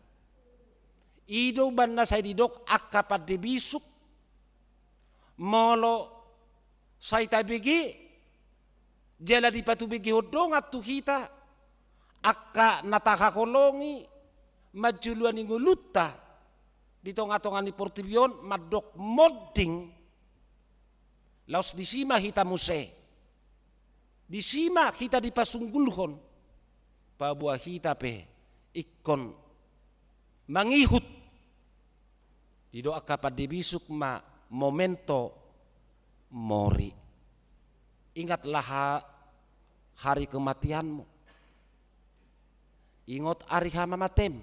I do umbahen na sai didok angka pande bisuk, molo sai tabege jala dipatubegehon dongan tu hita angka na tahaholongi manjoloani ngolunta di tongatonga ni portibi on mandok monding, laos disi ma hita muse. Disi ma hita dipasunggulhon, paboa hita pe ingkon mangihut. Didok angka pande bisuk ma memento mori. Ingatlah ha-, hari kematianmu. Ingot ari hamamatem.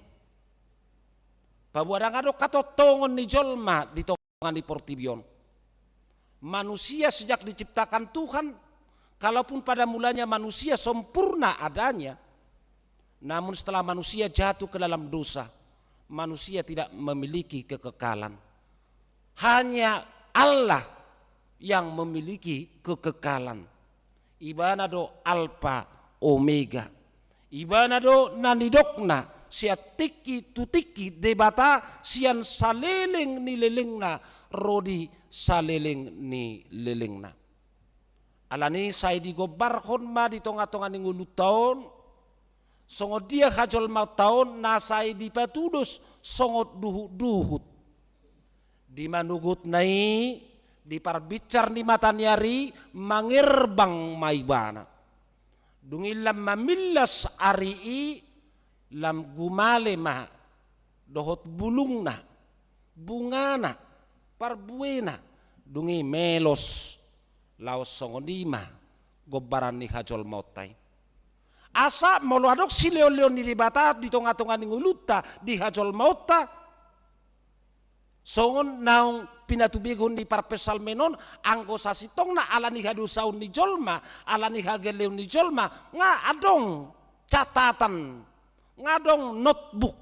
Paboa ndang adong hatontongon ni jolma di tonga ni portibi on. Manusia sejak diciptakan Tuhan, kalaupun pada mulanya manusia sempurna adanya, namun setelah manusia jatuh ke dalam dosa, manusia tidak memiliki kekekalan. Hanya Allah yang memiliki kekekalan. Ibana do Alfa Omega. Ibana do na nidokna sian tingki tu tingki Debata sian saleleng ni lelengna ro di saleleng ni lelengna. Alani sai digombarhon ma di tongatonga ni ngolunta on, songon dia hajolmaonta on na sai dipatudos songon duhutduhut. Di manogot na i, di parbinsar ni mata ni ari, mangerbang ma ibana. Dung i lam mamillas ari i, lam gumale ma dohot bulungna, bungana, parbuena, dung i melos laos songon i ma gombaran ni hajolmaonta i. Asa molo adong silehonlehon ni Debata di tongatonga ni ngolunta di hajolmaonta, songon naung pinatubegehon ni parpsalmen on, anggo sasintongna ala ni hadosaon ni jolma, ala ni hagaleon ni jolma, nga adong catatan, nga adong notebook.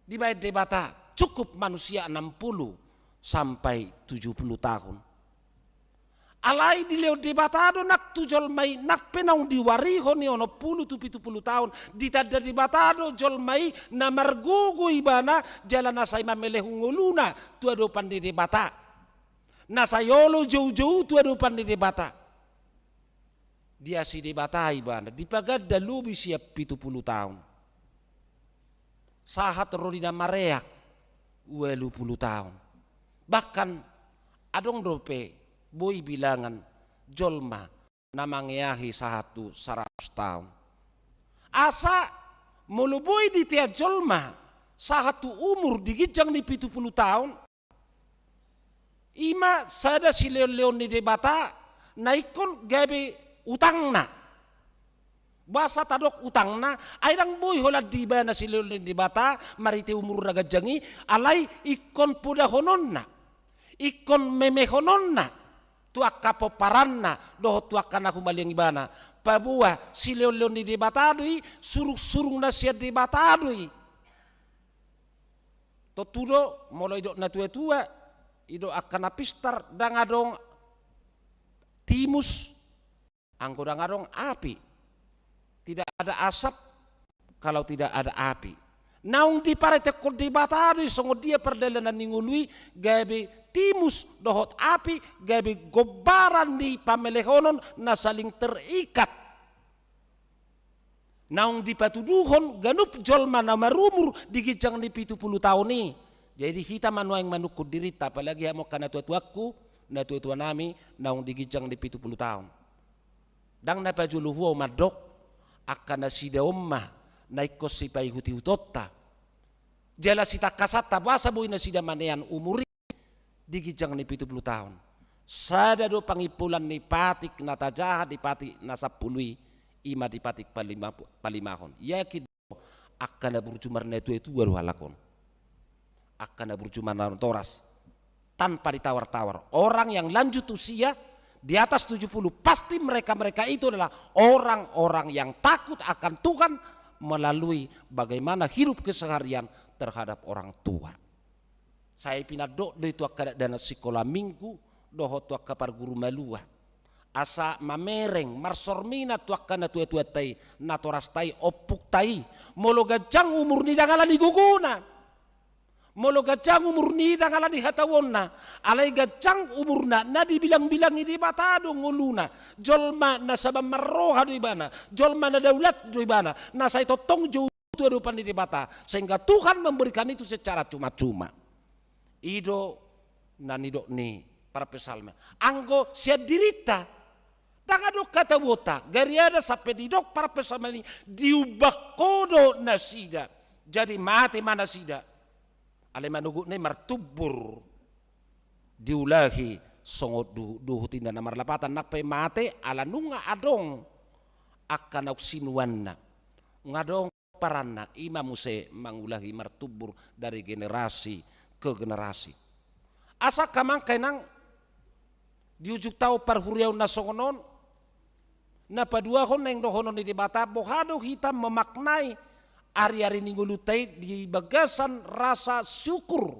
Dibaen Debata cukup manusia enam puluh sampai tujuh puluh tahun. Alai dilehon Debata do nang tu jolma i nang pe naung diwarihon i onom puluh tu pitu puluh taon, ditanda Debata do jolma i na margogo ibana jala na sai mamelehon ngoluna tu adopan ni Debata, na sai olo joujou tu adopan ni Debata. Diasi Debata ibana, dipaganda lobi sian pitu puluh taon. Sahat ro di na mareak ualu puluh taon. Bahkan adong dope boi bilangan jolma na mangeahi sahat tu saratus taon. Asa molo boi ditean jolma sahat tu umur di ginjang ni pitu puluh taon, i ma sada silehonlehon ni Debata na ingkon gabe utangna. Boasa tadok utangna, ai ndang boi holan di ibana silehonlehon ni Debata marhite umur na ganjang i, alai ingkon podahononna, ingkon memehononna tu angka pomparanna dohot tu angka na humaliang ibana. Paboa silehonlehon ni Debata do i, surungsurung na sian Debata do i. Tontu do, molo idok natuatua, idok angka na pistar, ndang adong timus anggo ndang adong api. Tidak ada asap kalau tidak ada api. Naung diparetekhon Debata do i songon dia pardalanan ni ngolu i, gabe timus dohot api, gabe gombaran ni pamelehonon na saling terikat. Naung dipatuduhon ganup jolma na marumur di ginjang ni pitu puluh taon i. Jadi hita ma nuaeng manungkun dirinta, apalagi hamu angka natuatuangku, natuatuanami naung di ginjang ni pitu puluh taon. Ndang na pajolo huahu mandok, angka nasida on ma na ingkon sipaihutihutonta jala sitangkasanta, boasa boi nasida manean umur i di ginjang ni pitu puluh taon. Sada do pangimpulan ni patik na tajaha di patik na sampulu i, i ma di patik palima-, palimahon. Yakin do angka na burju marnatuatua do halak on. Angka na burju marnatoras. Tanpa ditawar-tawar. Orang yang lanjut usia di atas tujuh puluh, pasti mereka-mereka itu adalah orang-orang yang takut akan Tuhan, melalui bagaimana hidup keseharian terhadap orang tua. Sai pinandok do i tu angka dakdanak sikola minggu dohot tu angka parguru malua, asa mamereng marsorminan tu angka natuatuanta i, natorasta i, ompungta i. Molo ganjang umur ni, ndang alani gogona. Molo ganjang umur ni, ndang alani hatauonna. Alai ganjang umurna na dibilangbilangi Debata do ngoluna. Jolma na saban marroha do ibana, jolma na daulat do ibana, na sai tongtong jou tu adopan ni Debata, sehingga Tuhan memberikan itu secara cuma-cuma. I do na nidok ni parpsalmen. Anggo sian dirinta, ndang adong hata uonta, gariada sampe didok parpsalmen i, diumbang Ho do nasida, jadi mate ma nasida. Alai manogotna i martumbur, diulahi songon du-, duhut inda na marlapatan, nang pe mate ala nunga adong angka naung sinuanna. Nunga adong peranna, i ma muse mangulahi martumbur dari generasi ke generasi. Asa angka amang inang, di ujungta on parhuriaon na songon on, na paduahon naeng dohonon ni Debata, boha do hita memaknai ari-ari ni ngolunta i di bagasan rasa syukur.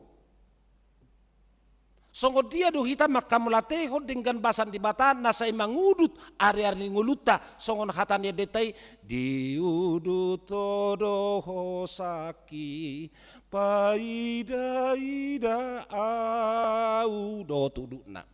Songon dia do hita manghamauliatehon denggan basa ni Debata na sai mangudut ari-ari ni ngolunta, songon hata ni endenta i, diudut Ho do hosangki, paida-ida ahu, dohot udutna.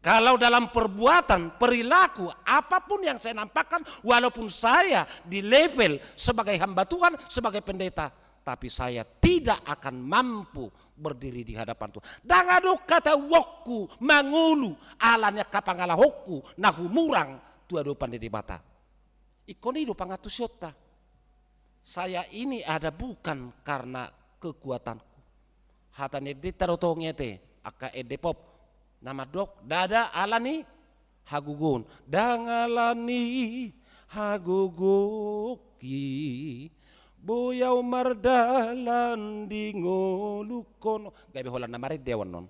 Kalau dalam perbuatan, perilaku, apapun yang saya nampakkan, walaupun saya di level sebagai hamba Tuhan, sebagai pendeta, tapi saya tidak akan mampu berdiri di hadapan Tuhan. Ndang adong hata uonku mangolu ala ni angka pangalahonku na humurang tu adopan ni Debata. Ingkon i do pangantusionta. Saya ini ada bukan karena kekuatanku. Hata ni endenta do tong i ate, angka ende pop na mandok, ndada ala ni hagogoon, ndang ala ni hagogoonki, boi ahu mardalan di ngolungkon. Gabe holan na marende ahu annon.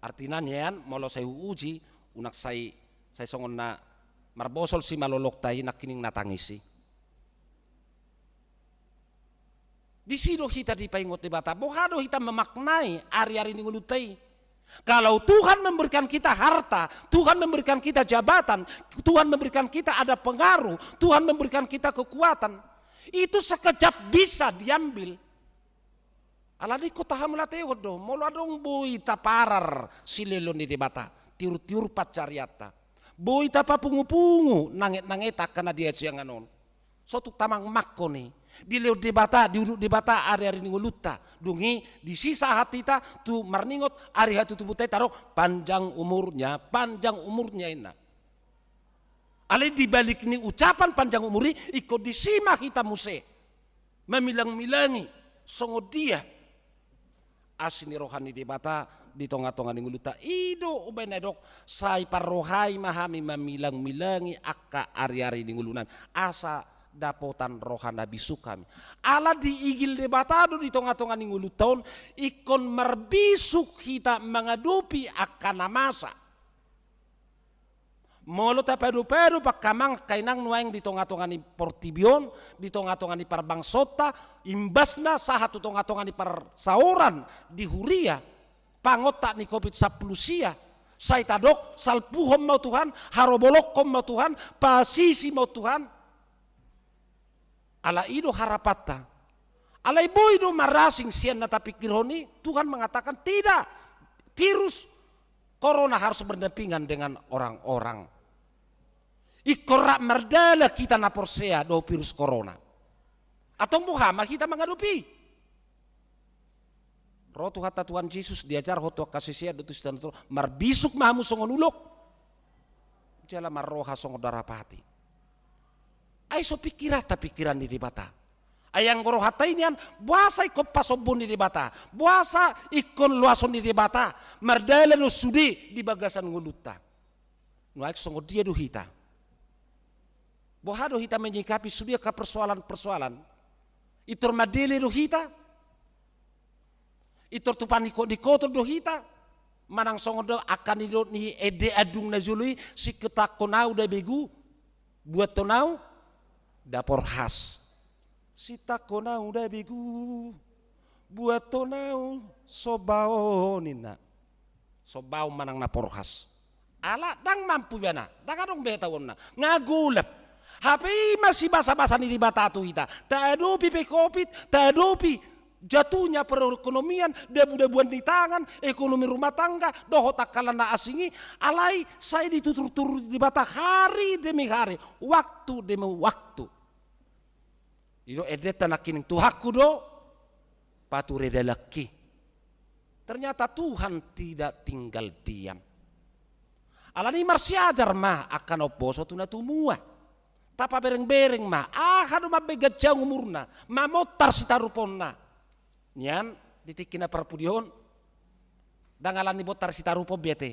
Artina nian, molo sai huuji, unang sai, sai songon na marbosol simalolongta i nangkining na tangis i. Disi do hita dipaingot Debata, boha do hita memaknai ari-ari ni ngolunta i. Kalau Tuhan memberikan kita harta, Tuhan memberikan kita jabatan, Tuhan memberikan kita ada pengaruh, Tuhan memberikan kita kekuatan, itu sekejap bisa diambil. Alani ingkon tahamauliatehon do, molo adong boi taparar silehonlehon ni Debata, tiur-tiur pansarianta. Boi tapapungupungu nanget-nangeta angka na di hasiangan on. So tung tamangmangkon i, dilehon Debata, diudut Debata ari-ari ni ngolunta. Dung i disi sahat hita tu marningot ari hatutubuonta i, tadok panjang umurnya, panjang umurnya inna. Alai di balik ni ucapan panjang umur i, ingkon disi ma hita muse mamilang-milangi songon dia asi ni roha ni Debata di tonga-tonga ni ngolunta. I do umbahen na didok, sai parrohai ma hami mamilang-milangi angka ari-ari ni ngolunami, asa dapotan roha na bisuk hami. Ala diigil Debata do di tonga-tonga ni ngolunta on, ingkon marbisuk hita mangadopi angka na masa. Molo tapadopadop angka amang, angka inang, nuaeng di tonga-tonga ni portibi on, di tonga-tonga ni parbangsonta, imbasna sahat tu tonga-tonga ni parsaoran di huria, pangontak ni covid sampulu sia, sai tadok, salpuhon ma Ho Tuhan, harobolonghon ma Ho Tuhan, paasisi ma Ho Tuhan. Ala i do harapanta. Alai boi do marasing sian na tapingkirhon i, Tuhan mengatakan, tidak. Virus corona harus berdampingan dengan orang-orang. Ingkon rap mardalan hita na porsea dohot virus corona. Antong boha ma hita mangadopi i? Ro Tuhanta Tuhan Jesus, diajarhon tu angka sisean dohot tu sisean, marbisuk ma hamu songon ulok, jala marroha songon darapati. Ai so pingkiranta pingkiran ni Debata. Ai anggo rohanta i nian, boasa ingkon pasombuon ni Debata, boasa ingkon loason ni Debata mardalan on sude di bagasan ngolunta? Nuaeng songon dia do hita? Boha do hita menyikapi sude angka persoalan-persoalan? Intor mandele do hita? Intor tu paningkot-ningkoton do hita? Manang songon do angka nidok ni ende andung na jolo i, singketakhon ahu da begu, buathon ahu Nda porhas. Sintangkon ahu nda begu, buathon ahu sombaon ninna. Sombaon manang na porhas. Ala ndang mampu ibana, ndang adong be hataonna. Nga golap. Hape i ma sibasabasa ni Debata tu hita. Taadopi pe covid, taadopi jatuhnya perekonomian, dabudabuan ni tangan, ekonomi rumah tangga, dohot angka na asing i, alai sai dituturtur Debata hari demi hari, waktu demi waktu. I do endenta nangkining, Tuhanku do pature dalanki. Ternyata Tuhan tidak tinggal diam. Alani i marsiajar ma angka na umboso tu na tumua. Tapaberengbereng ma, aha do mambaen ganjang umurna, mamontar sitaruponna. Nian di tingki na parpudi on, ndang alani montar sitarupon be ate.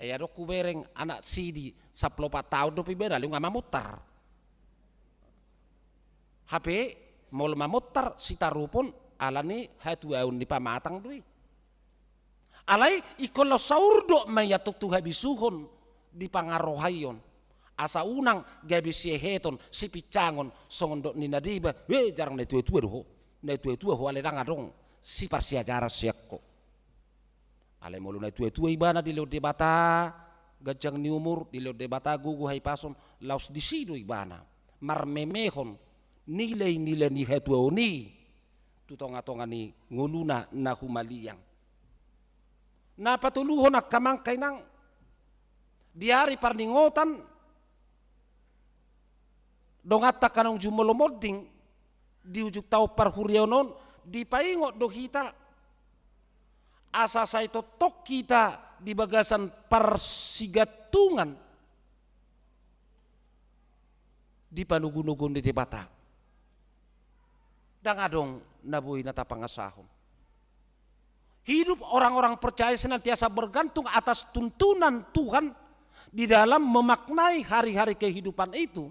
Ai adong hubereng anak sidi sampulu opat taon dope ibana, alai nga mamontar. Hape molo mamontar sitarupon, alani hatuaon ni pamatang do i. Alai ingkon laos saurdot ma i antong tu habisuhon di pangarohaion. Asa unang gabe sieheton, sipincangon, songon dok ni na deba, "Eh, jarang na tuatua do ho. Na tuatua ho alai ndang adong siparsiajaran sian ho." Alai molo na tuatua ibana dilehon Debata ganjang ni umur, dilehon Debata gogo hahipason, laos disi do ibana marmemehon nilai-nilai ni hatuaon i tu tongatonga ni ngoluna na humaliang. Na patoluhon, angka amang, inang, di ari parningotan donganta angka naung jumolo monding di ujung taon parhuriaon on, dipaingot do hita asa sai tongtong hita di bagasan parsigantungan di panogunoguon ni Debata. Ndang adong na boi na tapangasahon. Hidup orang-orang percaya senantiasa bergantung atas tuntunan Tuhan di dalam memaknai hari-hari kehidupan itu,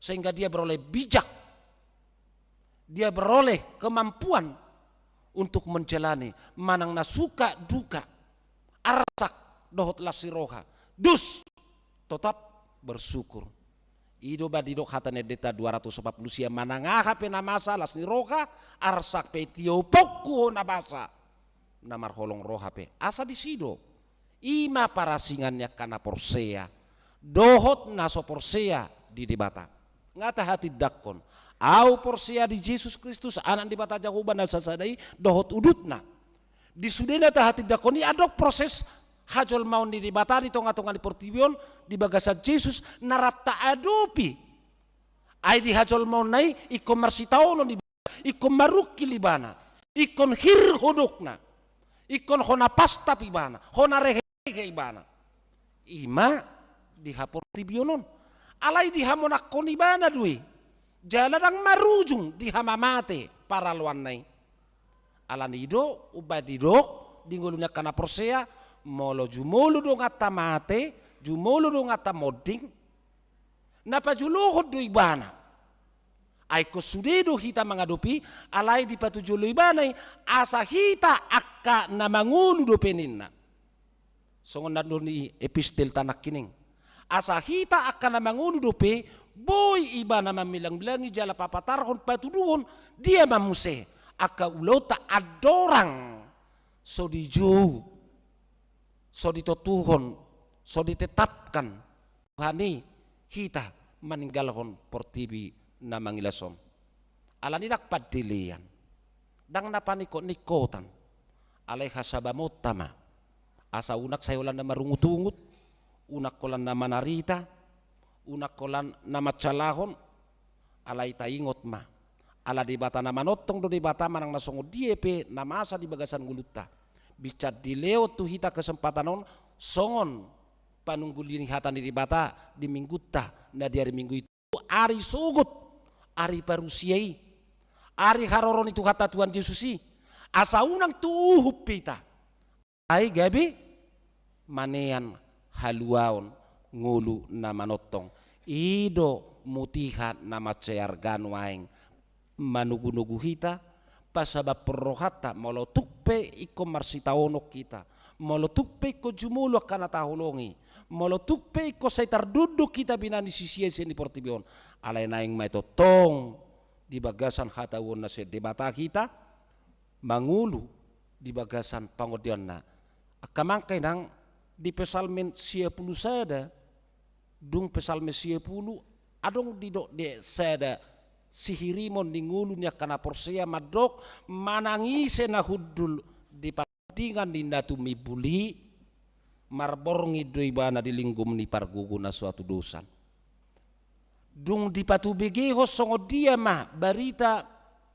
sehingga dia beroleh bijak, dia beroleh kemampuan untuk menjalani manang na suka duka, arsak dohot las ni roha, dos tetap bersyukur. I do ba didok hata ni endenta dua ratus empat puluh sia, manang aha pe na masa, las ni roha, arsak pe, tiopongku ho na masa, na marholong roha pe. Asa disi do. I ma parasingan ni angka na porsea dohot na so porsea di Debata. Nga tahatindangkon, "Ahu porsea di Jesus Kristus, Anak ni Debata Jahowa na sasada i, dohot udutna." Di sudena tahatindangkon i, adong proses hajolmaon ni Debata di tongatonga ni portibi on di bagasan Jesus na rap taadopi. Ai di hajolmaonna i ingkon marsitaonon ibana, ingkon marungkil ibana, ingkon hir hodokna, ingkon hona pastap ibana, hona reherehe ibana. I ma di haportibion on. Alai dihamonangkon ibana do i. Jala ndang marujung di hamamate paraloanna i. Alani i do umbaen didok di ngolu ni angka na porsea, molo jumolo donganta mate, jumolo donganta monding, na pajolohon do ibana. Ai ingkon sude do hita mangadopi, alai dipatajolo ibana i, asa hita angka na mangolu dope ninna. Songon na didok ni epistelta nangkining. Asa hita angka na mangolu dope, boi ibana mamilangbilangi jala papatarhon, patuduhon, dia ma muse angka ulaonta andorang so dijou, so ditotuhon, so ditetapkan Tuhan i hita maninggalhon portibi na mangilas on. Alani ndang pandelean, ndang na paningkotningkotan, alai hasabaonta ma. Asa unang sai holan na marungutungut, unang holan na manarita, unang holan na mansalahon, alai taingot ma. Ala Debata na manongtong do Debata manang na songon dia pe na masa di bagasan ngolunta. Binsan dilehon tu hita kesempatan on songon panungguli ni hata ni Debata di minggunta na di ari Minggu i, ari sogot, ari parusia i, ari haroro ni Tuhanta Tuhan Jesus i, asa unang tu uhum pe hita, ai gabe manean haluaon ngolu na manongtong. I do mutiha na mansai arga nuaeng manogunogu hita, pasabaphon rohanta molo tung pe ingkon marsitaonon hita, molo tung pe ingkon jumolo angka na taholongi, molo tung pe ingkon sai tardondon hita binahen ni sisia sian portibi on, alai naeng ma i tongtong di bagasan hatahuonna sian Debata hita, mangolu di bagasan pangondianna. Angka amang inang, di Psalmen sia pulu sada, dung Psalmen sia pulu, adong didok di sada sihirimon ni ngolu ni angka na porsea mandok, manang ise na hundul di pardingdingan ni na tumimbul i, marborngin do ibana di linggom ni pargogo na so hatudosan. Dung dipatubegehon songon dia ma barita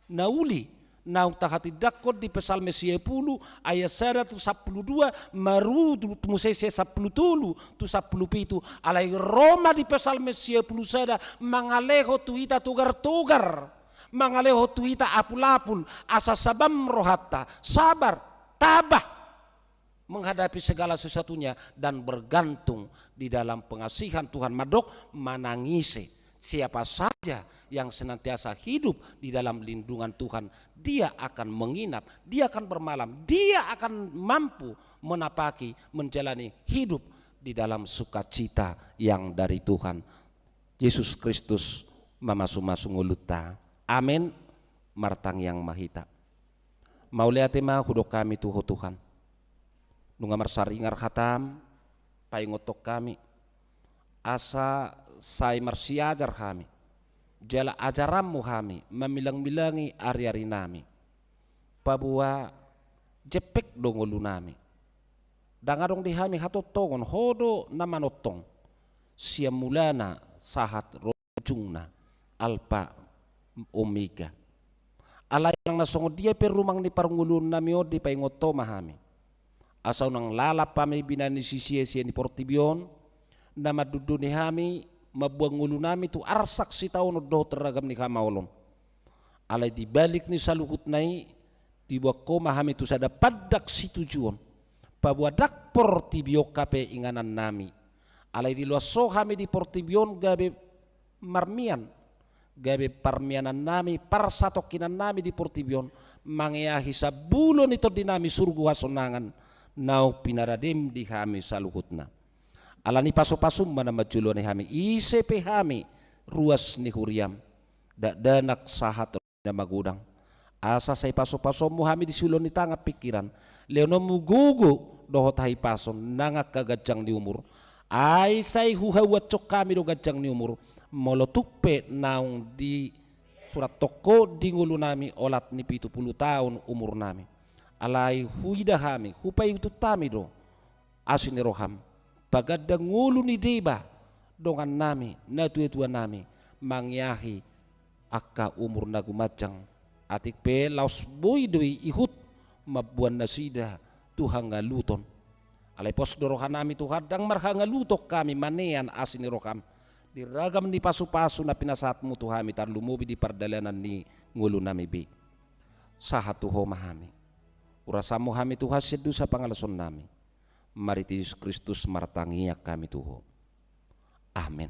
na uli naung tahatindangkon di Psalmen sia pulu ayat sada tu sampulu dua, marudut muse sian sampulu tolu tu sampulu pitu, alai ro ma di Psalmen sia pulu sada mangalehon tu hita togar-togar, mangalehon tu hita apul-apul, asa sabam rohanta, sabar, tabah menghadapi segala sesuatunya dan bergantung di dalam pengasihan Tuhan. Mandok, manang ise, siapa saja yang senantiasa hidup di dalam lindungan Tuhan, dia akan menginap, dia akan bermalam, dia akan mampu menapaki, menjalani hidup di dalam sukacita yang dari Tuhan. Jesus Kristus mamasu-masu ngolunta. Amen. Martangiang ma hita. Mauliate ma hudok hami tu Ho Tuhan. Nunga marsaringar hatam, paingothon hami, asa sai marsiajar hami, jala ajaranmu hami mamilang-milangi ari-arinami. Paboa jempek do ngolunami. Ndang adong di hami hatongtongon, Ho do na manongtong, sian mulana sahat ro ujungna, Alpa Omega. Alai nang na songon dia pe rumang ni parngoluonnami on dipaingot Ho ma hami. Asa unang lalap hami binahen ni sisia sian portibi on, na mandondoni hami, mamboan ngolunami tu arsak sitaonon dohot ragam ni hamaolon. Alai di balik ni saluhutna i, diboan Ho ma hami tu sada pandak situjuon. Paboa ndang portibi on hape inganannami. Alai diloas Ho hami di portibi on gabe marmian, gabe parmianannami, parsatongkinannami di portibi on, mangeahi sambulo ni tondinami surgo hasonangan, naung pinaradem di hami saluhutna. Alani pasu-pasum ma na manjoloani hami, ise pe hami ruas ni huriam, dakdanak sahat na magodang. Asa sai pasu-pasuonmu hami di siulaon ni tangan pingkiran, lehononmu gogo dohot hahipason nang angka ganjang ni umur. Ai sai huhauashon hami do ganjang ni umur, molo tung pe naung disurathon Ho di ngolunami olat ni pitu pulu taon umurnami. Alai huida hami, hupaihut hami do asi ni roham, pagandang ngolu ni deba dongannami, natuatuanami, mangeahi angka umur na gumanjang. Atik pe laos boi do i ihut mamboan nasida tu hangaluton. Alai pos do rohanami Tuhan, ndang marhangaluton hami manean asi ni roham di ragam ni pasu-pasu na pinasahatmu tu hami, tarlumobi di pardalanan ni ngolunami be. Sahat tu Ho ma hami. Urasanmu hami Tuhan sian dosa pangalosonnami. Marhite Jesus Kristus martangiang hami tu Ho. Amen.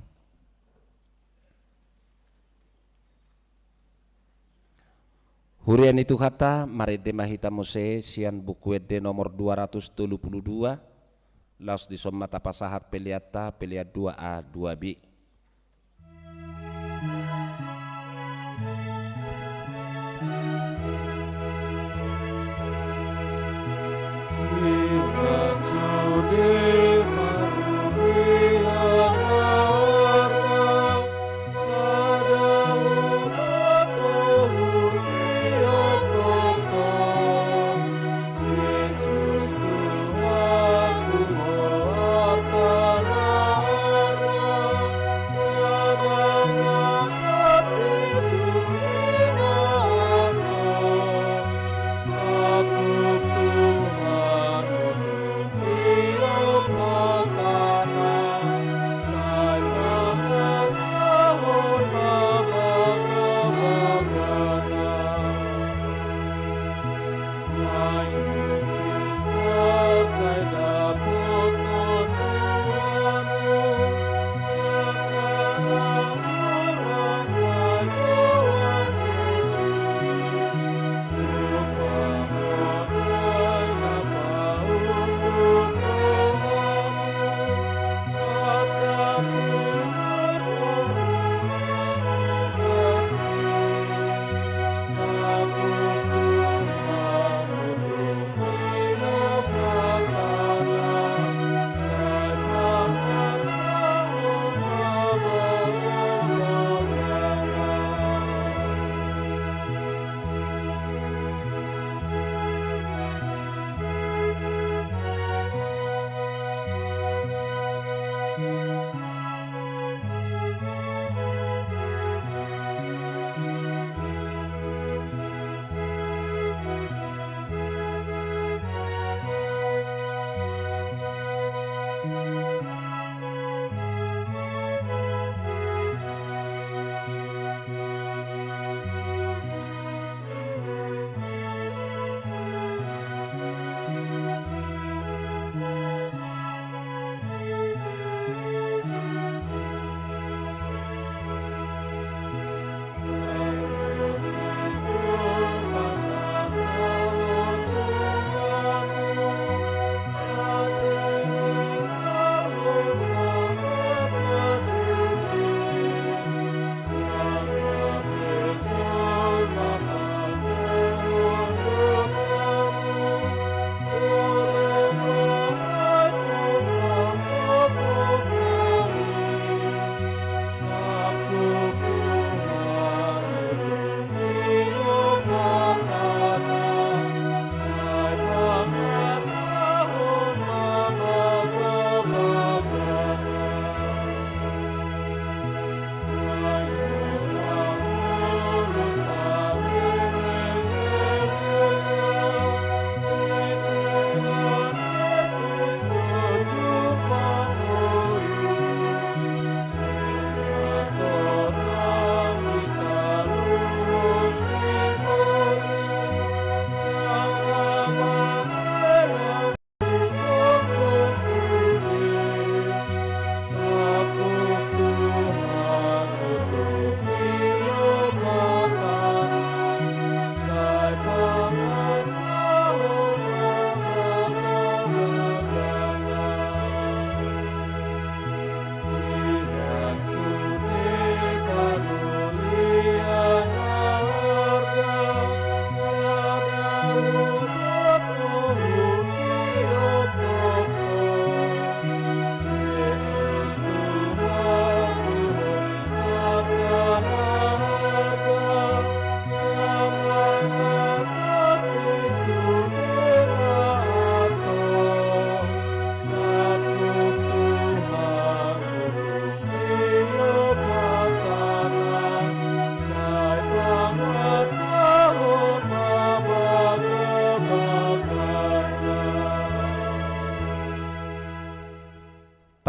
Huria ni Tuhanta, marende ma hita muse sian Buku Ende nomor dua ratus tolu pulu dua, laos dison ma tapasahat peleanta, pelean dua A, dua B.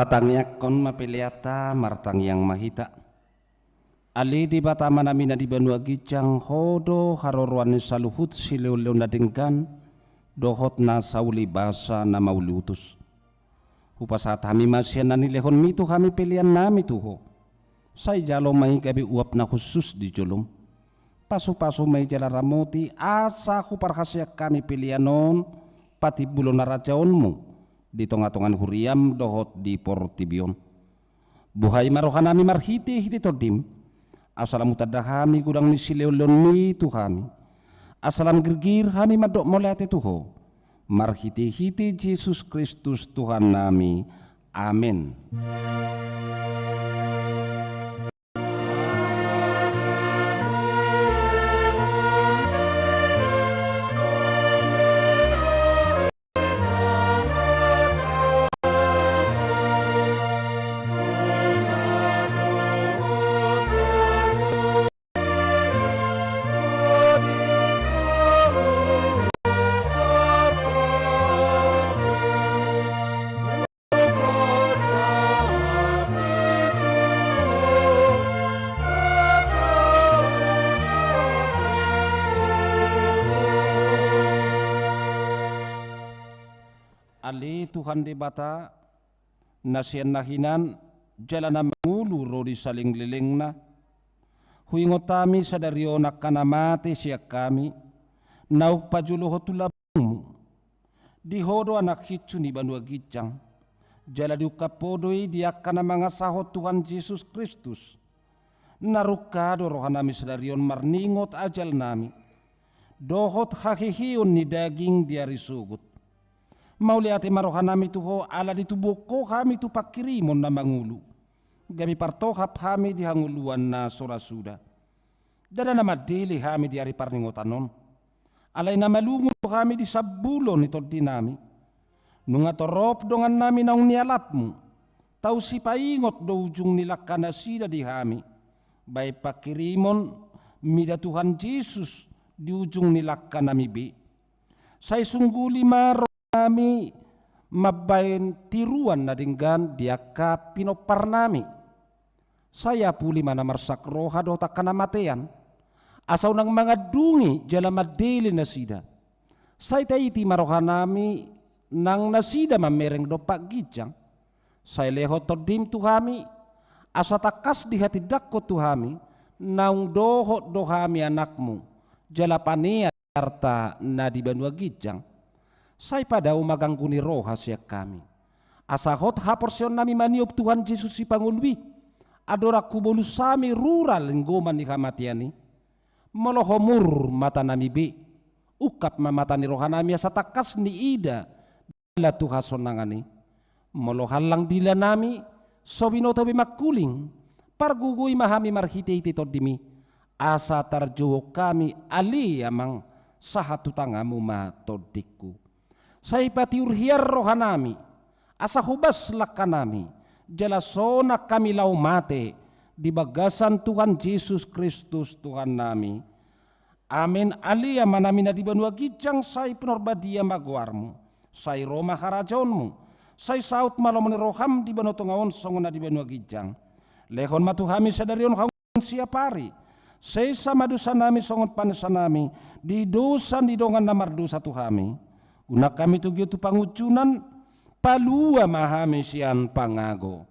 Tatangiangkon ma peleanta, martangiang ma hita. Ale Debata Amanami na di banua ginjang, Ho do haroroan ni saluhut silehonlehon na denggan dohot na sauli basa na mauliutus. Hupasahat hami ma sian na nilehonmi tu hami peleannami tu Ho. Sai jalo ma i gabe uap na hushus di jolom. Pasupasu ma i jala ramoti asa huparhaseang hami pelean on patimbulhon harajaonmu di tongatonga ni huriam dohot di portibi on. Buhai ma rohanami marhitehite Tondim, asa lam hutanda hami godang ni silehonlehonmi tu hami, asa lam girgir hami mandok mauliate tu Ho, marhitehite Jesus Kristus Tuhannami. Amen. Ale Tuhan Debata, na sian na hinan jala na mangolu ro di salelenglelengna, huingot hami sadari on angka na mate sian hami, naung pajolohon tu lambungmu. Di Ho do Anak hinsu ni banua ginjang, jala diungkap Ho do i di angka na mangasahon Tuhan Jesus Kristus. Na rungka do rohanami sadari on marningot ajalnami dohot haheheon ni daging di ari sogot. Mauliate ma rohanami tu Ho ala ditubuhon Ho hami tu pangkirimon na mangolu, gabe partohap hami di hangoluan na so ra suda. Ndada na mandele hami di ari parningotan on, alai na malungun do hami di sambulon ni tondinami. Nunga torop dongannami naung nialapmu, tau sipaingot do ujung ni langka nasida di hami, baen pangkirimon mida Tuhan Jesus di ujung ni langkanami be. Sai sungguli ma rohanami mambaen tiruan na denggan di angka pinomparnami. Sai apuli ma na marsak roha dohot angka na matean, asa unang mangandungi jala mandele nasida. Sai taiti ma rohanami nang nasida mamereng dompak ginjang. Sai lehon Tondim tu hami, asa tangkas dihatindangkon tu hami naung dohot do hami anakmu, jala panean arta na di banua ginjang. Sai padao ma ganggu ni roha sian hami, asa hot haporseaonnami maniop Tuhan Jesus Sipangolu i, andorang hubolus hami rura linggoman ni hamatean i. Molo homur matanami be, ungkap ma mata ni rohanami asa tangkas niida dila tu hasonangan i. Molo hallang dilanami, so binoto be mangkuling, pargogoi ma hami marhitehite Tondimi, asa tarjou hami ale Amang, sahat tu tanganmu ma tondingku. Sai patiur hian rohanami, asa hobas langkanami, jala sonang hami laho mate di bagasan Tuhan Jesus Kristus Tuhannami. Amen. Ale Amanami na di banua ginjang, sai pinarbadia ma goarmu, sai ro ma harajaonmu, sai saut ma lomo ni roham di banua tonga on songon na di banua ginjang. Lehon ma tu hami sadari on hangoluan siap ari, sesa ma dosanami songon panesanami di dosa ni dongan na mardosa tu hami. Unang hami togihon tu pangunjunan, palua ma hami sian pangago.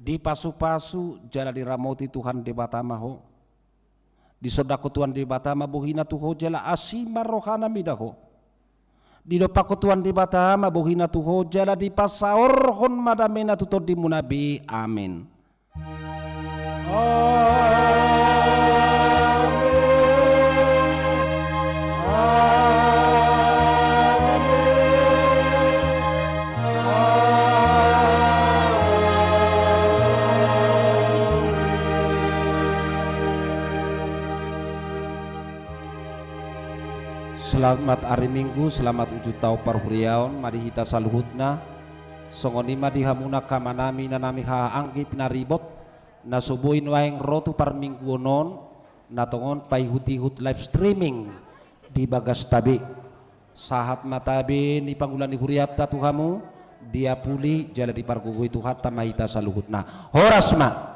Dipasupasu jala diramoti Tuhan Debata ma ho. Disondangkon Tuhan Debata ma bohina tu ho jala asi ma rohana mida ho. Didompakkon Tuhan Debata ma bohina tu ho jala dipasaorhon ma damena tu tondimuna be. Amen. Selamat ari Minggu, selamat uju taon parhuriaon ma di hita saluhutna. Songon i ma di hamu angka amanami, inanami, haha anggi pinaribot, na so boi nuaeng ro tu parmingguon on, na tongon paihut-ihut live streaming di bagasta be. Sahat ma tabe ni pangula ni hurianta tu hamu, diapuli jala dipargogoi Tuhanta ma hita saluhutna. Horas ma.